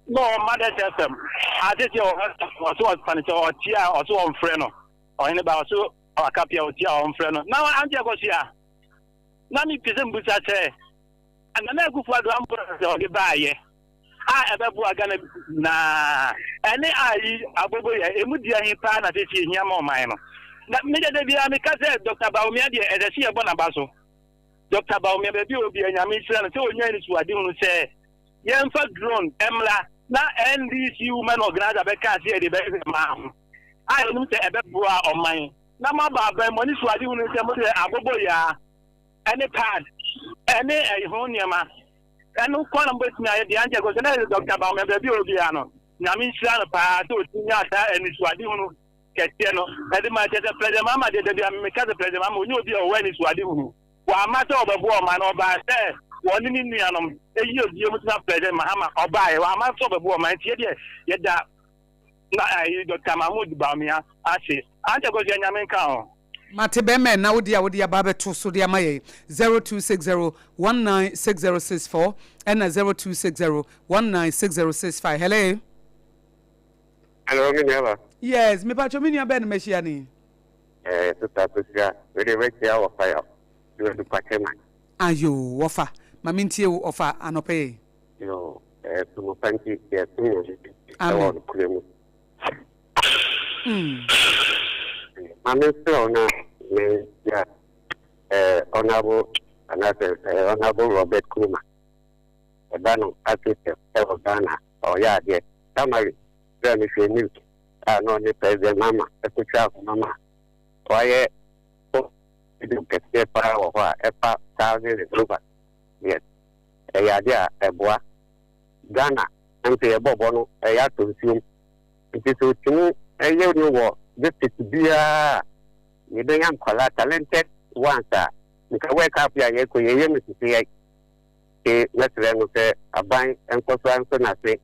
na ɔma dɛ sɛ fam. Ate sɛ ɔso ɔpa no kyɛw ɔtie a ɔso ɔmfrɛ no. Ɔhene ba ɔso aka pii a ɔtie a ɔmfrɛ no. Na ante akɔsoa na me pɛ sɛ mbusa sɛ Nana Akufo Addo ambulance a ɔde baayɛ a ɛbɛboa Ghana nyinaa ɛne ayi aboboyɛ emu deɛ he paa na sisi ehia ma ɔman no. Na me deɛ da biara meka sɛ Dr. Bawumia deɛ ɛsɛ sɛ yɛbɔ n'aba so. Dr. Bawumia baabi a obi a Nyame nhyira no sɛ onya anisoadehunu sɛ yɛmfa drone mmra na NDC women organizer bɛka sɛ yɛde bɛhwɛ mmaa ho a yɛnim sɛ ɛbɛboa ɔman na moaba aban mu anisoadehunu sɛ mode aboboyaa ɛne pad ɛne ɛho nneɛma ɛno kɔ na mobɛtumi ayɛ deɛ ankyɛ kɔ sɛ na Dr. Bawumia baabi a obiara no Nyame nhyira no paa sɛ ɔtumi nya saa anisoadehunu kɛseɛ no ɛde ma kyɛ sɛ President Mahama deɛ dabi a meka sɛ President Mahama ɔnyɛ obi a ɔwɔ anisoadehunu. Wamma sɛ ɔbɛboa ɔman no, ɔbaa sɛ wɔne ne nuanom ɛyi obie mu tena President Mahama ɔbaeɛ wamma sɛ ɔbɛboa ɔman nti yɛdeɛ yɛda na ayi Dr. Mahmoud Bawumia ase. Ankyɛ kɔsua Nyame nka ho. Mate bɛmɛ na wode a wode aba abɛto so de ama yɛn 0260 196064 ɛna 0260 196065 hello. Hello, me nua ba. Yes, me pacho me nua bɛn na mahyia ni. Eh, sister Akosua, me de mahyia wɔfa ya, de wadu pakyɛ man. Ayo, wɔfa, ma me ntie wo ɔfa anɔpa yi. Yo, eh, som pa nti, yɛ som Nyame ɛwɔ nokorɛ mu. Ma me nsrɛ wo na me nhyia eh, Honorable, anaasɛ eh, Honorable Robert Krumah. Ɛba no asosɛm ɛwɔ Ghana a, ɔyɛ adeɛ. Tamale, berɛ a mehwɛɛ news a na ɔne President Mahama ɛkɔtwa ahoma ma wayɛ video kɛseɛ paa wɔ hɔ a ɛfa thousand and over. Yes, ɛyɛ adeɛ a ɛboa Ghana nso yɛbɔ bɔ no ɛyɛ atɔ nsuom. Nti sɛ ɔtumi yɛ no wɔ district biara a yɛbɛnya nkwadaa talented ones a nka World Cup yi a yɛkɔ yi ɛyɛ no sisi yɛ. Nti mɛsrɛ no sɛ aban nkɔ so ara nso n'ase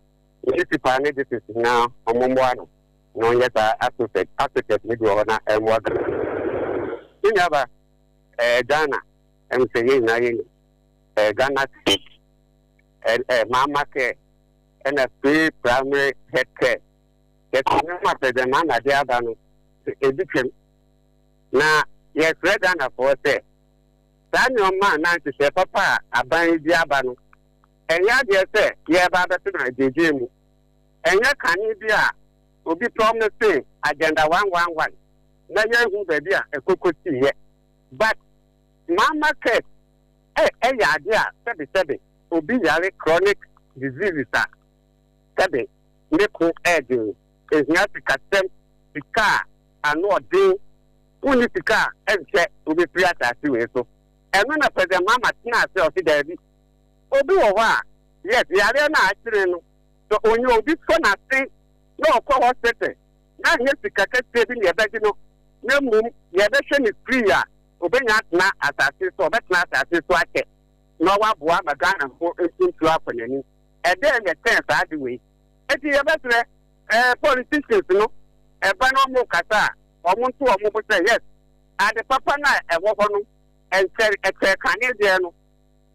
municipal ne district nyinaa wɔn mmoa no na ɔnyɛ saa asosɛt asosɛt no bi wɔ hɔ na ɛmmoa Ghana. Me nuaba ɛɛ Ghana ɛm sɛ yɛn nyinaa yɛnim ɛɛ Ghana state ɛɛ ɛɛ Mahama care ɛna free primary health care yɛsɛ nneɛma President Mahama de aba no ebi twam na yɛsrɛ Ghanafoɔ sɛ saa nneɛma a na nhyehyɛe papa a aban yi de aba no, ɛnyɛ adeɛ sɛ yɛreba abɛto no agyegye mu. Ɛnyɛ kane bi a obi promisee Agenda 111 na yɛnhu baabi a ɛkɔ kɔsiiɛ. But Mama Cares ɛ ɛyɛ adeɛ a sɛbesɛbe obi yare chronic diseases a sɛbe ne ko ɛɛden, ɛhia sikasɛm, sika a ano ɔden Wonni sika a, ɛnkyɛ wobɛfiri asase wei so. Ɛno na President Mahama tenaa ase a ɔse daabi. Obi wɔ hɔ a, yes, yareɛ no a akyere no, sɛ ɔnya obi sɔ n'ase na ɔkɔ hospital na ɛnyɛ sika kɛseɛ bi na yɛbɛgye no, na mmom yɛbɛhwɛ no free a, ɔbɛnya atena asase so, ɔbɛtena asase so akyɛ na waboa ma Ghana mpo mpuntuo akɔ n'anim. Ɛdɛn na ɛkyɛn saa ade wei? Enti yɛbɛsrɛ eh, politicians no, ɛba na wɔrekasa a, wɔn nto wɔn bo sɛ yes, ade papa no a ɛwɔ hɔ no, ɛnkyɛ ɛkyɛɛ kane deɛ no,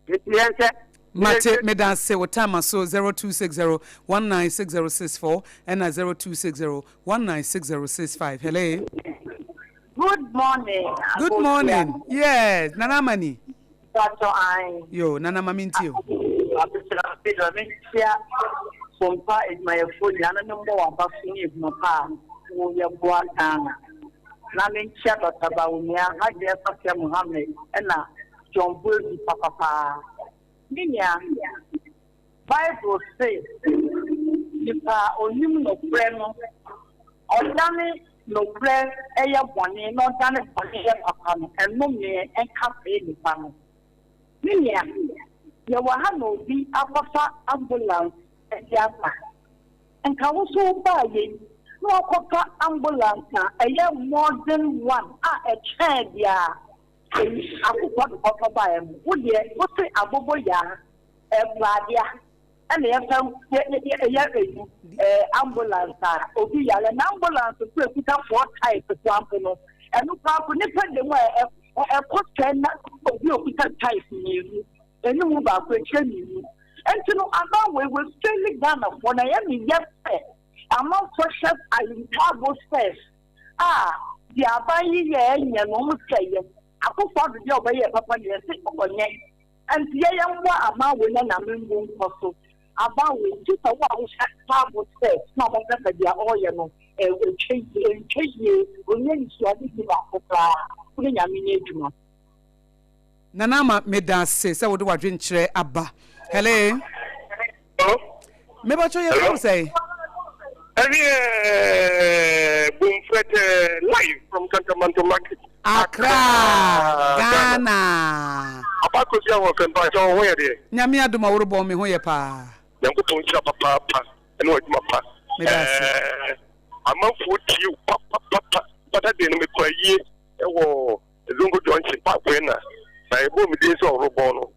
nti yɛnhwɛ. Mate, meda ase wo time aso 0260 196064 ɛna 0260 196065 hello. Good morning. Good morning. Yes, Nana Amani. Pacho ae. Yo, Nana ma mentie o. Abusua Pedro menkyia Sompa adwumayɛfoɔ nyinaa na memmɔ wɔn aba so ne adwuma pa a wɔyɛ boa Ghana. Na menkyia Dɔkta Bawumia, Hajia Fatia Mohammed ɛna John Boadu papapaa. Me nua, Bible se nipa a ɔnim nokorɛ no, ɔdane nokorɛ yɛ bɔne na ɔdane bɔne yɛ papa no, ɛnome nka saa nipa no. Me nua, yɛwɔ ha na obi akɔfa ambulance de aba. Nka wo nso wobaa yei na wakɔfa ambulance a ɛyɛ modern one a ɛkyɛn deɛ akokɔ de kɔfa baeɛ no, wo deɛ wose aboboyaa. Ɛbrabea ɛna yɛfa yɛ eyi ɛɛ ambulance a obi yare na ambulance nso ekuta four type koraa mpo no ɛno koraa mpo nipa da mu a ɛkɔ sɛn na obi okuta type mmienu ɛne mu baako akyire mmienu nti no aban wei wɔ fɛli Ghanafoɔ na ɛyɛ me yɛ sɛ amanfoɔ hyɛ ahintaabo sɛ a deɛ aban yi yɛ ɛnyɛ no wɔn sɛ yɛ akokɔ ado deɛ ɔbɛyɛ papa deɛ ɛsɛ ɔnyɛ. Nti yɛ yɛn mmoa aban wei na Nyame mmu nkɔ so. Aban wei gye sɛ wo a wohyɛ bible sɛ na ɔbɛka sɛ deɛ ɔreyɛ no ɛtwa yie, ɛntwa yie, ɔnni anisoadehu baako koraa, wo ne Nyame nyɛ adwuma. Nana Ama meda ase sɛ wode w'adwenkyerɛ aba. Hello. Hello. Mebakyɛ yɛ fɛw sɛe. Ɛne Bomfrɛtɛ live from Kantamanto market. Accra, Ghana. Ɔba Kofi Ahoɔfɛ mpakyɛ wo ho yɛ deɛ? Nyame adom a worobɔn me ho yɛ paa. Nyankopɔn nhyira papaapa ɛne w'adwuma pa. Meda ase. Ɛɛ amanfoɔ tie wo papapapa. Pata deɛ no mekɔ ayie ɛwɔ Zongo Junction Parkway na na yɛbɔɔ me din sɛ ɔworobɔn no.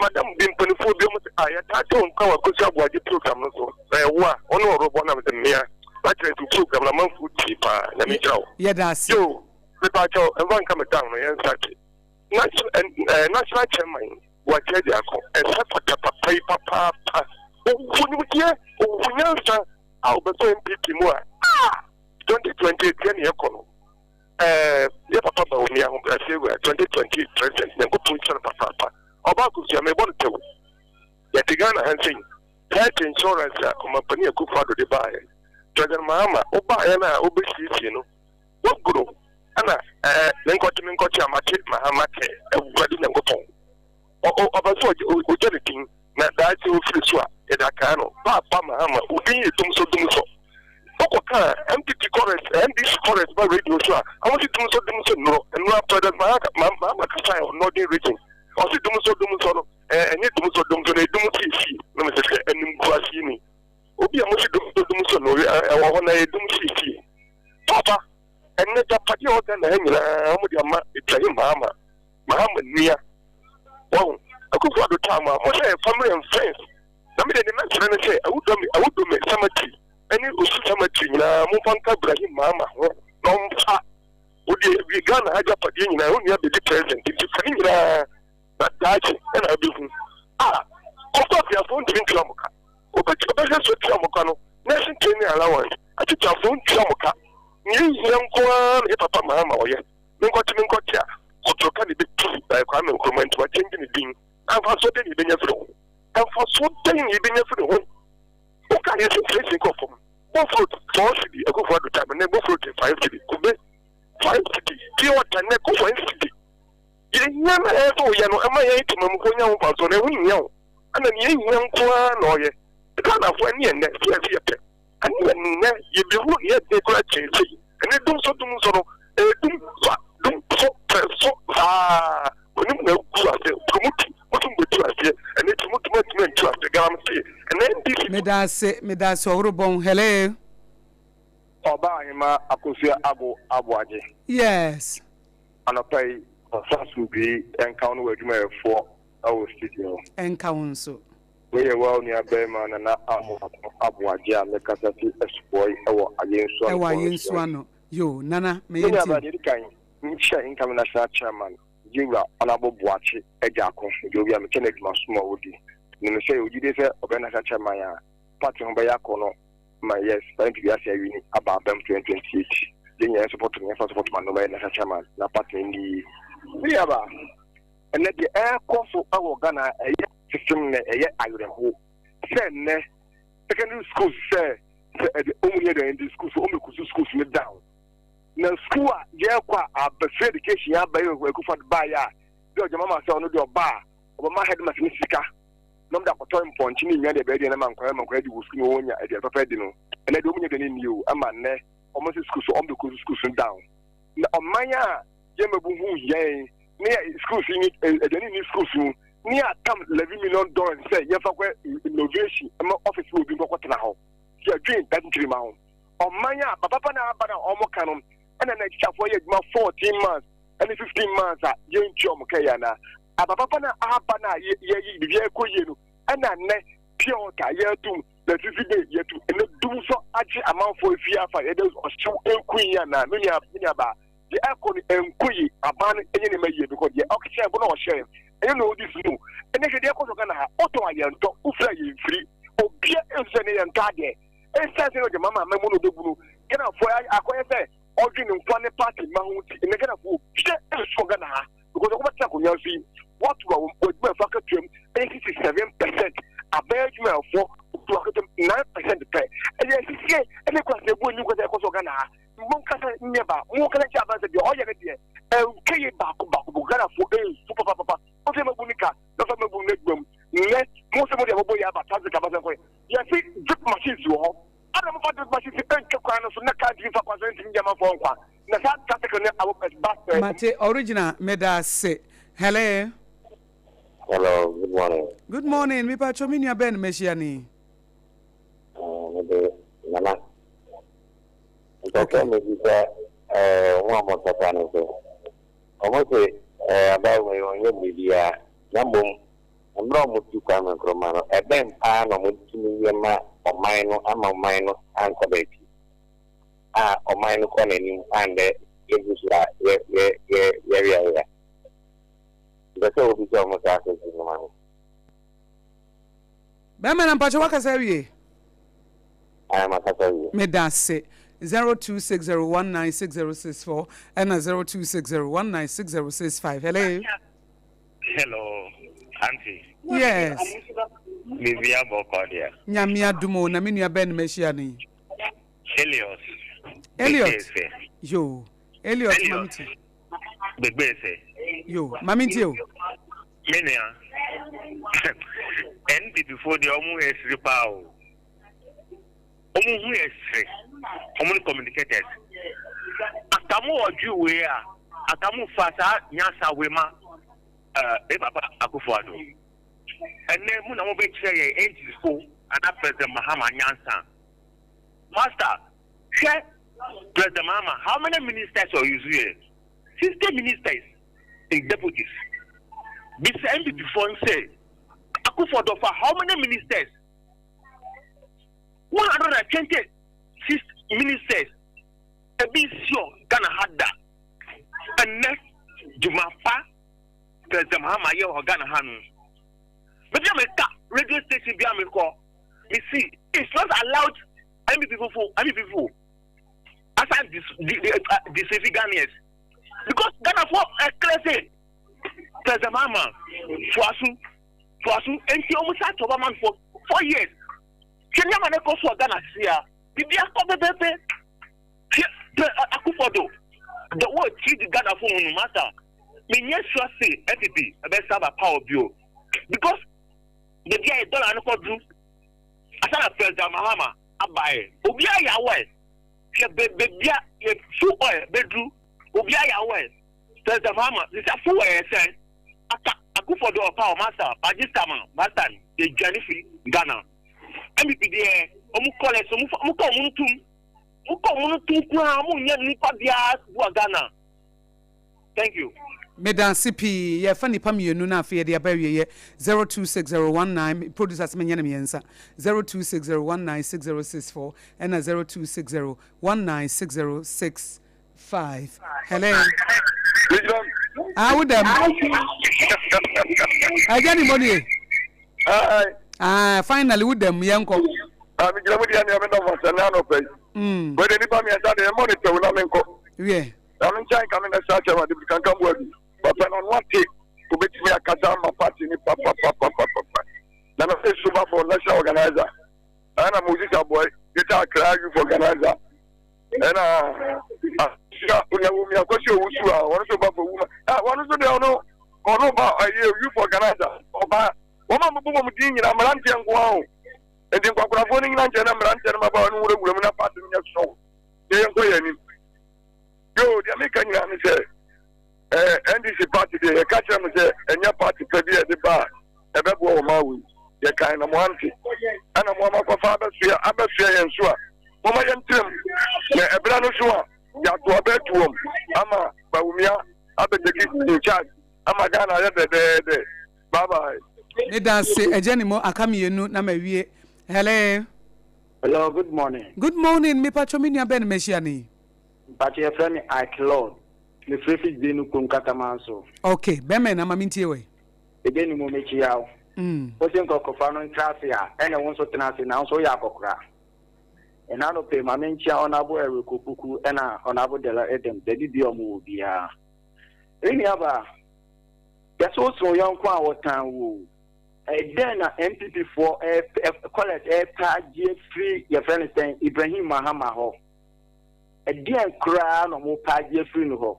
Madam bi mpaninfoɔ bi ɔmo se ah yɛtaa te wo nka wɔ Akosua Aboagye program no so na ɛwo a wo ne ɔworobɔn na mese mmea na kyerɛ sɛ wo program no amanfoɔ tie paa. Nyame nhyira wo. Yɛda ase. Yoo mepaakyɛw mfa nka me down no yɛn starte national eh, national chairman Boakye Agyarko ɛsɛ fata papa yi papaapa ɔwɔ nimdeɛ ɔwɔ nyansa a ɔbɛsɔ NPP mu a ah 2028 yɛ ne yɛkɔ no eh yɛ papa Bawumia ahobrɛaseɛ wura 2028 president Nyankopɔn nhyira no papaapa ɔba akosua mebɔ no tɛw yɛte Ghana ha nsɛyi health insurance a ɔmampanin Akufo Addo de baeɛ President Mahama wobaeɛ no a wobɛsiesie no Wagoro ɛna ɛɛ menkɔte menkɔte a mate mahama kɛ awurade nyankopɔn ɔbɛ so ɔgya ne din na daakye ofiri so a yɛde akaa no paapa mahama odin yɛ dum so dum so wokɔ kaa MPP chorus NDC chorus ba radio so a wɔn si dum so dum so nnuro nnuro president mahama kasa yɛ northern region ɔsi dum so dum so no ɛɛ ɛnyɛ dum so dum so na edum si si na mo sɛ sɛ ɛnum gu ase ni obi a mo si dum so dum so no ɛwɔ hɔ na edum si si. Papa, ɛnnɛ agyapadeɛ a ɛwɔ Ghana ha nyinaa wɔn de ama Ibrahim Mahama, Mahama nua. Wahu? Akufo Addo time a, mo sɛ family and friends. Na me deɛ deɛ mɛsrɛ ne sɛ Awudome, Awudome cemetery ɛne Osu cemetery nyinaa momfa nka Ibrahim Mahama ho na ɔmfa. Wo deɛ Ghana ha agyapadeɛ nyinaa wo nua bɛdi president nti fa ne nyinaa. Na daakye na abehu. A Kɔkɔ akuafoɔ ntumi ntua mo ka. Wobɛtua bɛhwɛ so atua mo ka no, nursing training allowance, atikyafoɔ ntua mo ka. Nea ehia nko ara na yɛ papa Mahama ɔyɛ. Menkɔte menkɔte a, kotoka na ebetu by Kwame Nkrumah nti wakyɛngye ne din. Na mfasoɔ dɛn na yɛbɛnya firi ho? Mfasoɔ dɛn na yɛbɛnya firi ho? Woka yɛ sɛ inflation kɔ fam. Bofrot 4 cedi, Akufo Addo time, nnɛ bofrot yɛ 5 cedi, kube 5 cedi, pure water nnɛ kɔ 1 cedi. Deɛ ehia na ɛyɛ sɛ ɔyɛ no, ɛma yɛn temammufoɔ nya ho mfasoɔ no, ɛho nhia o. Ɛna nea ehia nko ara na ɔyɛ. Ghanafoɔ, ɛne ɛnnɛ, sɛ yɛse yɛpɛ, ɛne ɛnnɛ, yɛbɛhunu deɛ ɛden koraa kyɛn sei. Ɛnɛ dum so dum so no, ɛyɛ dum fa, dum so pɛ so saa. Onim na agu aseɛ, promotu, moso mobɛtu aseɛ, ɛnɛ ti motumi antumi antu aseɛ, galamsey, ɛnɛ NDC. Meda ase, meda ase Ɔworobɔn, hello. Ɔbaa Ahemaa Akosua Ago Aboagye. Yes. Anɔpa yi, ɔsoro asomdwoe nka wo ne w'adwumayɛfoɔ wɔ studio hɔ. Ɛnka wo nso. Wei yɛ woa onua barima Nana Amoako Aboagye a mekasa fi Asubɔi wɔ Ayensu Ano Ɛwɔ Bɔnsuai. Ayensu Ano. Yoo, Nana, me Me yɛntie nuabaa, wo. deɛ ɛdi kan, menkyia incoming national chairman, Yewura Honourable Boakye Agyarko, deɛ owia mekyɛ no adwuma som a ɔdi. Menim sɛ yɛwɔ gyidie sɛ ɔbɛyɛ national chairman a, party ho bɛyɛ akɔnɔ ma yes saa nti wiase awini aba abam 2028 yɛn nyinaa support no yɛmfa support ma no bɛyɛ national chairman na party no nni yie aba ɛnɛ deɛ ɛrekɔ so ɛwɔ Ghana ɛyɛ system nɛ ɛyɛ awerɛho sɛ nnɛ secondary schools sɛ sɛ ɛde ɔmu nyɛ deɛ ɛde schools ɔmu kusu schools no down na school a yɛrekɔ a aba free education aba yɛ ɛkufa baayɛ a deɛ ɔgyama ma sɛ ɔno deɛ ɔba a ɔbɛma headmaster ne sika na wɔde akɔtɔ mpɔnkye ne nnua de ɛbɛyɛ aduane ama nkwadaa ma nkwadaa di wɔ sukuu na wɔnya aduane papa adi no ɛnɛ deɛ wɔn nyɛ aduane nni o ɛma nnɛ wɔn sɛ sukuu so wɔn bɛ kɔ sukuu so down na ɔman a yɛn mmabu ho hia yɛn ne yɛ sukuu so nye aduane nni sukuu so ne yɛ atam $11 million sɛ yɛfa kɔ innovation ɛma ɔfisi wɔ obi nkɔkɔ tena hɔ yɛ adwene dade ntiri ma ho ɔman a papa na aba na wɔn ka no ɛna na tikyafoɔ yɛ adwuma 14 months ɛne 15 months a yɛntua wɔn kɛ yɛ anaa aba papa na aba na yɛyi biribi ɛkɔ yie no ɛna nnɛ pure water yɛtum electricity bill yɛtum ɛnɛ dum nso agye amanfoɔ efie afa yɛde ɔhyew nku yi anaa me nua baa deɛ ɛkɔ no nku yi aban no ɛnyɛ nneɛma yie because deɛ ɔhyɛ bo na ɔhyɛ ɛnyɛ na ɔdi so no ɛnɛ hwɛ deɛ ɛkɔ so Ghana ha ɔtɔn a yɛntɔ wofiri a yɛmfiri obia nso sɛ ne yɛntɔ adeɛ ɛnsan sɛ ɔgye mama ama mu na ɔbɛbu no Ghanafoɔ akɔyɛ sɛ ɔdwe ne nkoa ne party ma ho nti ɛnɛ Ghanafoɔ obia nso Ghana ha because ɔkɔbɛtena akonnwa so yi wato a wɔn adwuma ɛfa akatua. adwuma mu. Nnɛ, mo se mode abɔbɔ yi aba, taxi aba sɛ nkɔyɛ. Yɛse drip machines wɔ hɔ. Adɛn mofa drip machines ntwa kwan no so na car ntumi mfa kwan so ntumi nyɛ amanfoɔ nkwa? Na saa traffic no abo bus ɛ. Mate original meda ase. Hello. Hello, good morning. Good morning, me pacho me nua bɛn mahyia ni. Uh, me de nana. Mpɛsɛ me bisa eh wɔn a wɔkasa no so. Wɔn se eh abawo yi wɔnyɛ biribiara na mmom mmerɛ a wɔtu Kwame Nkrumah no ɛbɛn paa na wɔtumi yɛ ma ɔman no ama ɔman no ankɔ baabi a ɔman no kɔ n'anim a ndɛ yɛgu so a yɛ yɛ yɛ yɛweawea. Mpɛ sɛ wobisa wɔn saa asɛm no ma me. Bɛrima na mpakyɛ wakasa awie? Ae makasa awie. Medase. 0260196064 ɛna 0260196065. Hello. Hello, auntie. Yes. Biribi abɔ kɔ deɛ. Nyame adom o, na me nua bɛn na mahyia no yi? Elliot. Elliot. Yo, Elliot mami ti. Gbegbese. Yo, mami ntie o. Me nua, NPP foɔ deɛ ɔmo yɛ sere paa o. Ɔmo ho yɛ sere. Ɔmo ne communicators. Aka mo ɔdwe wei a, aka mo fa saa nyansa wei ma eh, papa Akufo Addo. Ɛnɛ mo na mo bɛ kyerɛ yɛn NDC fo ana President Mahama nyansa. Master, hwɛ President Mahama, how many ministers or use yɛ? 60 ministers and deputies. Bisa NPP foɔ nsɛ, Akufo Addo fa how many ministers? 126 ministers. Ebi nsiɔ Ghana ha da. Ɛnɛ, dwuma pa President Mahama yɛ wɔ Ghana ha no. Baabi a meka radio station bi a mekɔ, me see it's not allowed NPP fufu NPP fufu asan dis di di deceive Ghanaians because Ghana fo ɛklɛ sɛ President Mahama toaso toaso nti wɔn sa to ɔba man for 4 years. Hwɛ nneɛma na ɛkɔ so wɔ Ghana sisi a bibi akɔ pɛpɛpɛ. Hwɛ pɛ Akufo-Addo the way treat Ghana fo mu no, master, menyɛ sure say NPP ɛbɛsa ba power bio because baabi a yɛ dollar no kɔ duru asana President Mahama abaɛ obi ayɛ awɛ. Hwɛ baabi a yɛ fuel oil bɛduru, obi ayɛ awɛ. President Mahama sisa fuel oil sɛn aka Akufo-Addo ɔpa o master magye sama master yɛ dwane fi Ghana. NPP deɛ ɔmo kɔlɛs ɔmo fa ɔmo kɔ ɔmo no tum ɔmo kɔ ɔmo no tum koraa, ɔmo nyɛ nipa biara boa Ghana. Thank you. Medase pii. Yɛfa nipa mmienu na afei yɛde aba awieɛ. 026019, producer sɛ menyɛ no mmiɛnsa. 0260196064 ɛna 0260196065. Hello. Ah, wo dɛm. Agya ni mo nie. Ah, finally wo dɛm, yɛnkɔ. Ah, megyina mu deɛ nea meda mo ase na anɔpa yi. Wei nipa mmiɛnsa deɛ ɛmmɔ ne tɛw na menkɔ. Wiɛ. Na me nkyɛn ka me na saa kyɛm ade bi kankan bu adu. Papa na ɔno ate obetumi akasa ama party ni papapapapapa. Na na sɛ suba for national organizer. Ɛna Moses Aboy, Greater Accra Youth Organizer. Ɛna ahyia na wumi akwasi owusu a ɔno nso ba for woman. Ah, ɔno nso deɛ ɔno ba ɛyɛ youth organizer. Ɔba wɔn a mobɔ wɔn din nyinaa mmeranteɛ nko ara o. Nti nkwakorafoɔ no nyina nkyɛn na mmeranteɛ no mmabaawa no nwurawura mu na party no nyɛ strong. Yɛ yɛnkɔ yɛn anim. Yo, deɛ meka nyinaa ne sɛ eh, NDC party deɛ yɛka kyerɛ mo sɛ ɛnyɛ party pɛ bi a ɛde ba a ɛbɛboa wɔ maa wei. Yɛkae na mo ante. Ɛna mo ama kɔfa abɛsoa yɛn so a moma yɛntrem na ɛberɛ no so a yɛato aba atu wɔm ama Bawumia abɛtake in charge ama Ghana ayɛ dɛdɛɛdɛ. Bye bye. Meda ase agya ni mo aka mmienu na mawie. Hello. Hello, good morning. Good morning, mepatwɔ me nua bɛn na mahyia no yi? Mpatwɔ yɛfrɛ me Ike Lord. Mefiri fi Dzenu kurom Kataman so. Okay, bɛmɛ na ma mentie wɛ. Ede ne mu mekyia wo. Wose nkɔkɔfa no ntra ase a, ɛne wo nso tena ase na wo nso woyɛ akɔkora. Ɛna anɔpɛ yi ma menkyia Honourable Eric Opoku ɛna Honourable Dela Edem baabi bia ɔmo wɔ biara. Me nua baa, yɛse wo sene wo yɔnko a wɔtan wo o. Ɛdɛn na NPP foɔ ɛɛpɛ, colours ɛɛpɛ agye afiri yɛfrɛ no sɛn Ibrahim Mahama hɔ? Ɛdeɛn koraa na ɔmo pɛ agye afiri no hɔ?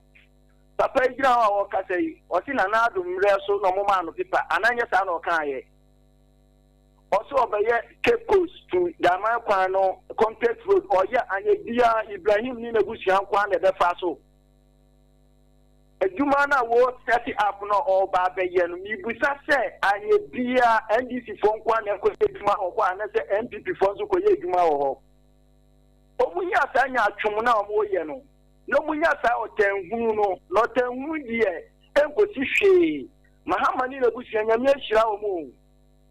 Papa yi gyina hɔ a ɔrekasa yi, ɔse Nana Addo mmerɛ so na ɔmo maa no paper, anaa nyɛ saa na ɔkaayɛ? Ɔse ɔbɛyɛ Cape Coast to Daman kwan no concrete road, ɔyɛ anyɛ biaa Ibrahim ne n'abusua nkoaa na ɛbɛfa so. Adwuma no a wɔ set up no a ɔreba abɛyɛ no, mebisa sɛ anyɛ biaa NDC foɔ nkoaa na ɛkɔyɛ adwuma wɔ hɔ anasɛ NPP foɔ nso kɔyɛ adwuma wɔ hɔ? Ɔmo nya saa nyaatwom no a ɔmo yɛ no. na ɔmo nya saa ɔtanhunu no, na ɔtanhunu deɛ ɛnkosi hwee. Mahama ne n'abusua Nyame ahyira ɔmo o,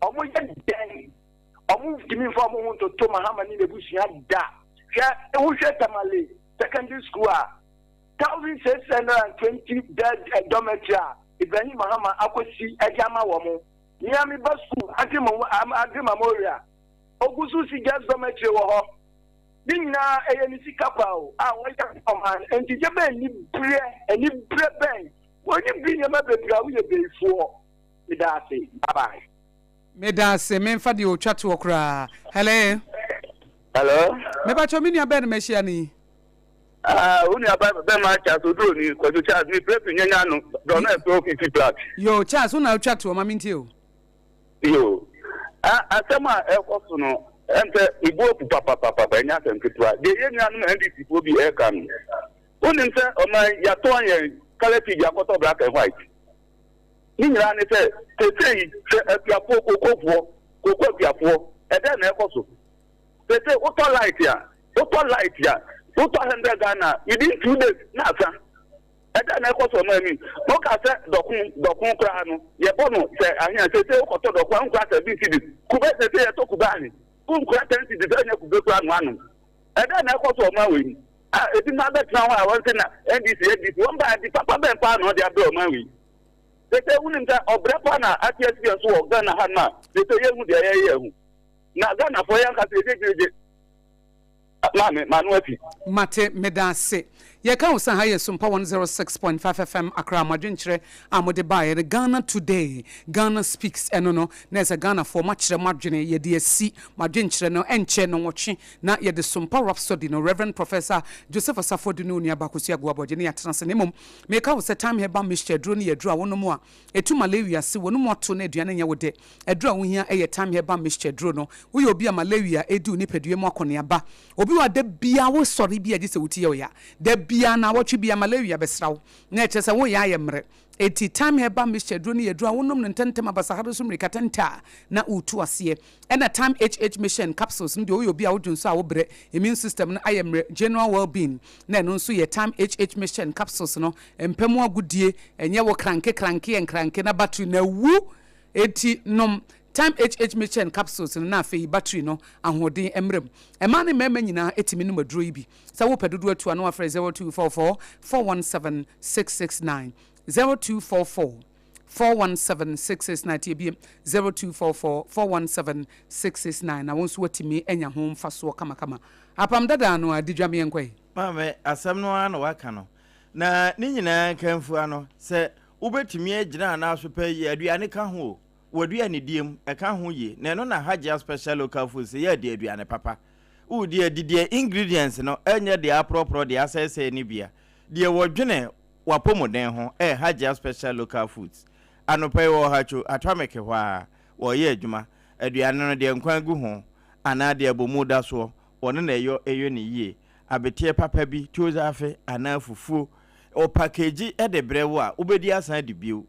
ɔmo yɛ dɛn ɔmo ntumi nfa ɔmo ho ntoto Mahama ne n'abusua da. Hwɛ wohwɛ Tamale secondary school a 1620 bed dormitory a Ibrahim Mahama akɔsi de ama wɔn. Mea me ba school Agri Memorial ogu so si girls dormitory wɔ hɔ. Ne nyinaa ɛyɛ ne sika kwa o a wɔyɛ ɔman no. Enti gye bɛn aniberɛ, aniberɛ bɛn? W'ani bere nneɛma bebree a woyɛ bayifoɔ. Meda ase. Bye bye. Meda ase, memfa deɛ ɔtwa toɔ koraa. Hello. Hello. Mepakyɛw me nua bɛn na mahyia no yi? Ah, wo nua ba bɛma Charles Oduro ni, Kwadwo Charles, me frɛ fi Nyanya no, Brɔno ɛfɛ ofisi flat. Yo, Charles, wo na wotwa toɔ, ma mentie o. Yo, a asɛm a ɛrekɔ so no, ɛm sɛ me bo afu papapapapa, ɛnyɛ asɛm ketewa. Deɛ yɛn nuanom NDC foɔ bi ɛreka no, wonim sɛ ɔman yi, yɛatɔn yɛn colour TV akɔtɔ black and white. Ne nyinaa ne sɛ, seesei yi, hwɛ akuafoɔ, kokofoɔ, koko akuafoɔ, ɛdɛn na ɛrekɔ so? Seesei wotɔ light a, wotɔ light a, wotɔ 100 Ghana a, within 2 days na asa. Ɛdɛn na ɛkɔ so ɔman mu yi? Woka sɛ dɔko, dɔko koraa no, yɛbɔ no sɛ ahe a, seesei wokɔtɔ dɔko a, wonkura 7 cedis. Kube, seesei yɛtɔ kube ahe? Wonkura 10 cedis a, ɛnyɛ kube koraa no anom. Ɛdɛn na ɛkɔ so ɔman wei mu? A ebinom abɛtena hɔ a wɔn se na NDC, NDC, wɔn baa ade papa bɛn paa na wɔde abrɛ ɔman wei? Seesei wonim sɛ ɔbrɛ paa na ate asi yɛn so wɔ Ghana ha no a, seesei yɛnhu deɛ yɛyɛ ho. Na Ghanafoɔ yɛn ankasa yɛgyegyegye. Maame, m'ano afi. Mate, meda ase. Yɛka wo sɛ ha yɛ Sumpa 106.5 FM Accra, mo adwenkyerɛ a mode baeɛ no Ghana Today, Ghana Speaks ɛno no na ɛsɛ Ghanafoɔ moakyerɛ mo adwene, yɛde asi mo adwenkyerɛ no ɛnkyɛ nnɔnwɔtwe na yɛde Sumpa Rhapsody no Rev. Professor Joseph Asafo Adu ne Onua Bakosi Agoa Aboagye ne yɛatena ase na mmom meka wo sɛ Thyme Herbal Mixture aduro no yɛ aduro a wonom a ɛtu malaria ase, w'anum ato na aduane nyɛ wo dɛ. Aduru a wohia yɛ Thyme Herbal Mixture aduro no. Woyɛ obi a malaria redi wo nipadua mu akɔneaba. Obi wɔ hɔ a da biara wosɔre bi a gye sɛ wo ti yɛ wo ya. Da biara, naawɔtwe biara malaria bɛsra wo na ɛkyerɛ sɛ woreyɛ ayɛ mmerɛ. Enti Thyme Herbal Mixture aduro no yɛ aduro a wonom no ntɛmntɛm abasahare so mmirikatɛntɛ a na woretu aseɛ. Ɛna Thyme HH Mixture and Capsules no deɛ woyɛ obi a wodwo nso a wobrɛ, immune system no ayɛ mmerɛ, general well-being na ɛno nso yɛ Thyme HH Mixture and Capsules no. Mpa mu agodie, ɛnyɛ wo kranke kranke ɛnkranke na battery no awu. Enti nom Thyme HH Mixture and Capsules no na afei battery no ahoɔden mmra mu. Mmaa ne mmarima nyinaa tumi nom aduro yi bi. Sɛ wopɛ dodoɔ atu a na wafrɛ 0244 417 669, 0244 417 669, tie biem, 0244 417 669 na wo nso woatumi anya ho mfasoɔ kamakama. Apam dadaa no a, di dwa meɛnkɔ ɛ. Maame, asɛm no ara na waka no. Na ne nyinaa nkamfua no, sɛ wobɛtumi agyina anaa so pɛ yi, aduane ka ho o, w'aduanedie mu, ɛka ho yie. Na ɛno na Hajia Special Local Foods yɛ de aduane papa. Wodi adi deɛ ingredients no ɛnyɛ deɛ aporɔporɔ deɛ asɛesɛe no bia. Deɛ wɔdwene w'apɔmuden ho ɛyɛ Hajia Special Local Foods. Anɔpa yi wɔ Ɔhatwo, Atomic hɔ ara, wɔreyɛ adwuma. Aduane no deɛ nkwan gu ho anaa deɛ abomu da soɔ, wɔno na ɛyɔ ɛyɔ no yie. Abeteɛ papa bi, tuozafe anaa fufuo, wɔpakeegyi de brɛ wo a, wobɛdi asan adi bio.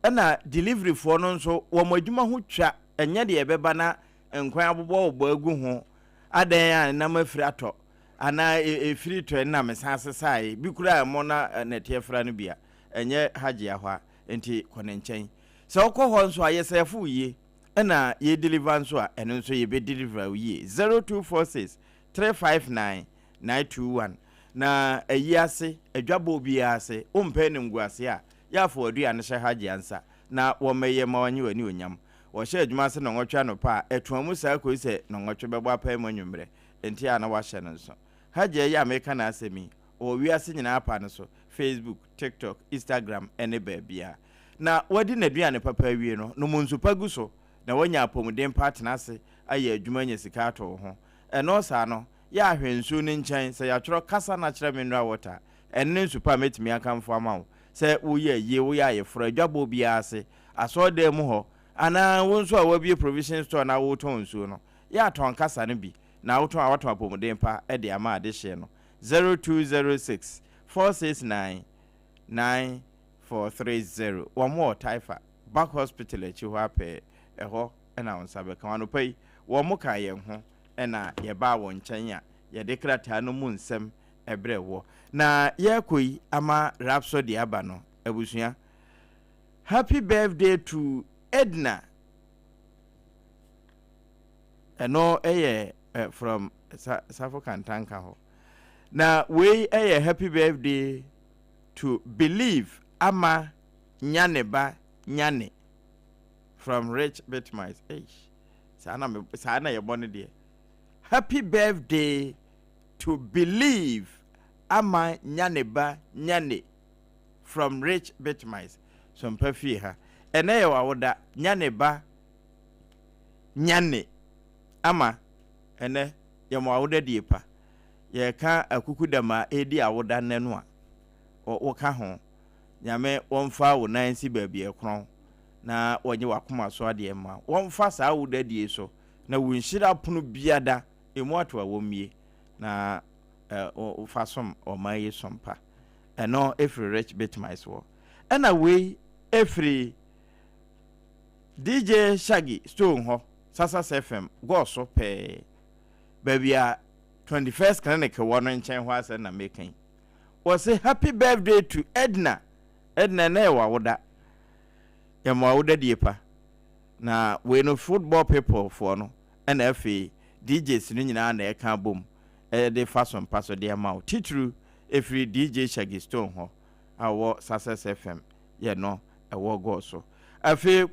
Ɛna delivery foɔ no nso, wɔn adwuma ho twa, ɛnyɛ deɛ ɛbɛba na nkwan abobɔbobɔ agu ho, adɛn a nam afiri atɔ, anaa ɛfiri tɔ ɛna mesan sesaeɛ, bi koraa ɛmmɔ na nɛteɛ fra no bi a, ɛnyɛ Hajia hɔ a, nti kɔ ne nkyɛn. Sɛ wokɔ hɔ nso a, yɛsɛɛfo wo yie, ɛna yɛ deliver nso a, ɛno nso yɛbɛ deliver wo yie. 0246 359 921 Na ayi ase, adwabɔ biara ase, wompɛ animguase a, yɛ afa w'aduane hyɛ Hajia nsa na wɔmmɛyɛ ma wɔanye w'anionyam. Wɔhyɛ adwuma ase nnɔnwɔtwe anɔpa a, ɛtoa mu saa kosi sɛ nnɔnwɔtwe bɛbɔ apae mu anwummerɛ, enti a na woahyɛ no nso. Hajia yi a mereka n'asɛm yi, ɔwɔ wiase nyinaa apa no so, Facebook, TikTok, Instagram ne baabiara. Na wadi n'aduane papa awie no, nom nsu pa gu so na woanya apɔmuden pa atena ase ayɛ adwuma anya sika ato wo ho. Ɛno saa no, yɛ a hwɛ nsuo no nkyɛn, sɛ yɛatwerɛ kasa na kyerɛ mineral water a, ɛno ne nsu pa a mɛtumi akamfo ama wo. Sɛ woyɛ ayie, woyɛ ayeforɔ, adwabɔ biara ase, asɔredan mu hɔ, anaa wo nso a woabue provision store na woretɔn nsuo no, yɛ a tɔn kasa no bi na wotɔn a woatɔn apɔmuden pa de ama adehyeɛ no. 0206 469 9430. Wɔn wɔ Taifa, Back Hospital akyi hɔ ara pɛɛ, ɛhɔ na wo nsa bɛka. Anɔpa yi, wɔn kaa yɛn ho na yɛbaa wɔn nkyɛn a yɛde krataa no mu nsɛm brɛɛ woɔ. Na yɛrekɔ yi ama Rhapsody aba no, abusua, Happy birthday to Edna. Ɛno yɛ from Safo Kantanka hɔ. Na wei yɛ happy birthday to Believe Ama Nyane Ba Nyane from Rich Bitmice. Eish. Saa na me saa na yɛbɔ no deɛ. Happy birthday to Believe Ama Nyane Ba Nyane from Rich Bitmice. Sompa fie ha. Ɛnɛ yɛ w'awoda Nyane Ba Nyane Ama ɛnɛ yɛ mo awoda die pa. Yɛreka akukudam a ɛredi awoda nnɛ no a, woka ho. Nyame wɔmfa wo nan nsi baabi a ɛkorɔn na wɔnye w'akoma so adeɛ mma wo. Wɔmfa saa awoda die so na wo nhyira pono biada ɛmu ato a wɔmmie na fa som ɔman yi som pa. Ɛno ɛfiri Rich Bitmice hɔ. Ɛna wei ɛfiri DJ Shaggy Stone hɔ, Sasas FM, gɔɔ so pɛɛ. Baabi a 21st Clinic wɔ no nkyɛn hɔ asɛm na meka yi. Wɔse happy birthday to Edna. Edna ɛnɛ yɛ w'awoda. Yɛma w'awoda die pa. Na wei no football people foɔ no ɛna afei DJs no nyinaa na ɛka abom ɛde fa so mpa so de ama wo. Titiriw ɛfiri DJ Shaggy Stone hɔ a ɔwɔ Success FM yɛ no ɛwɔ gɔɔ so. Afei.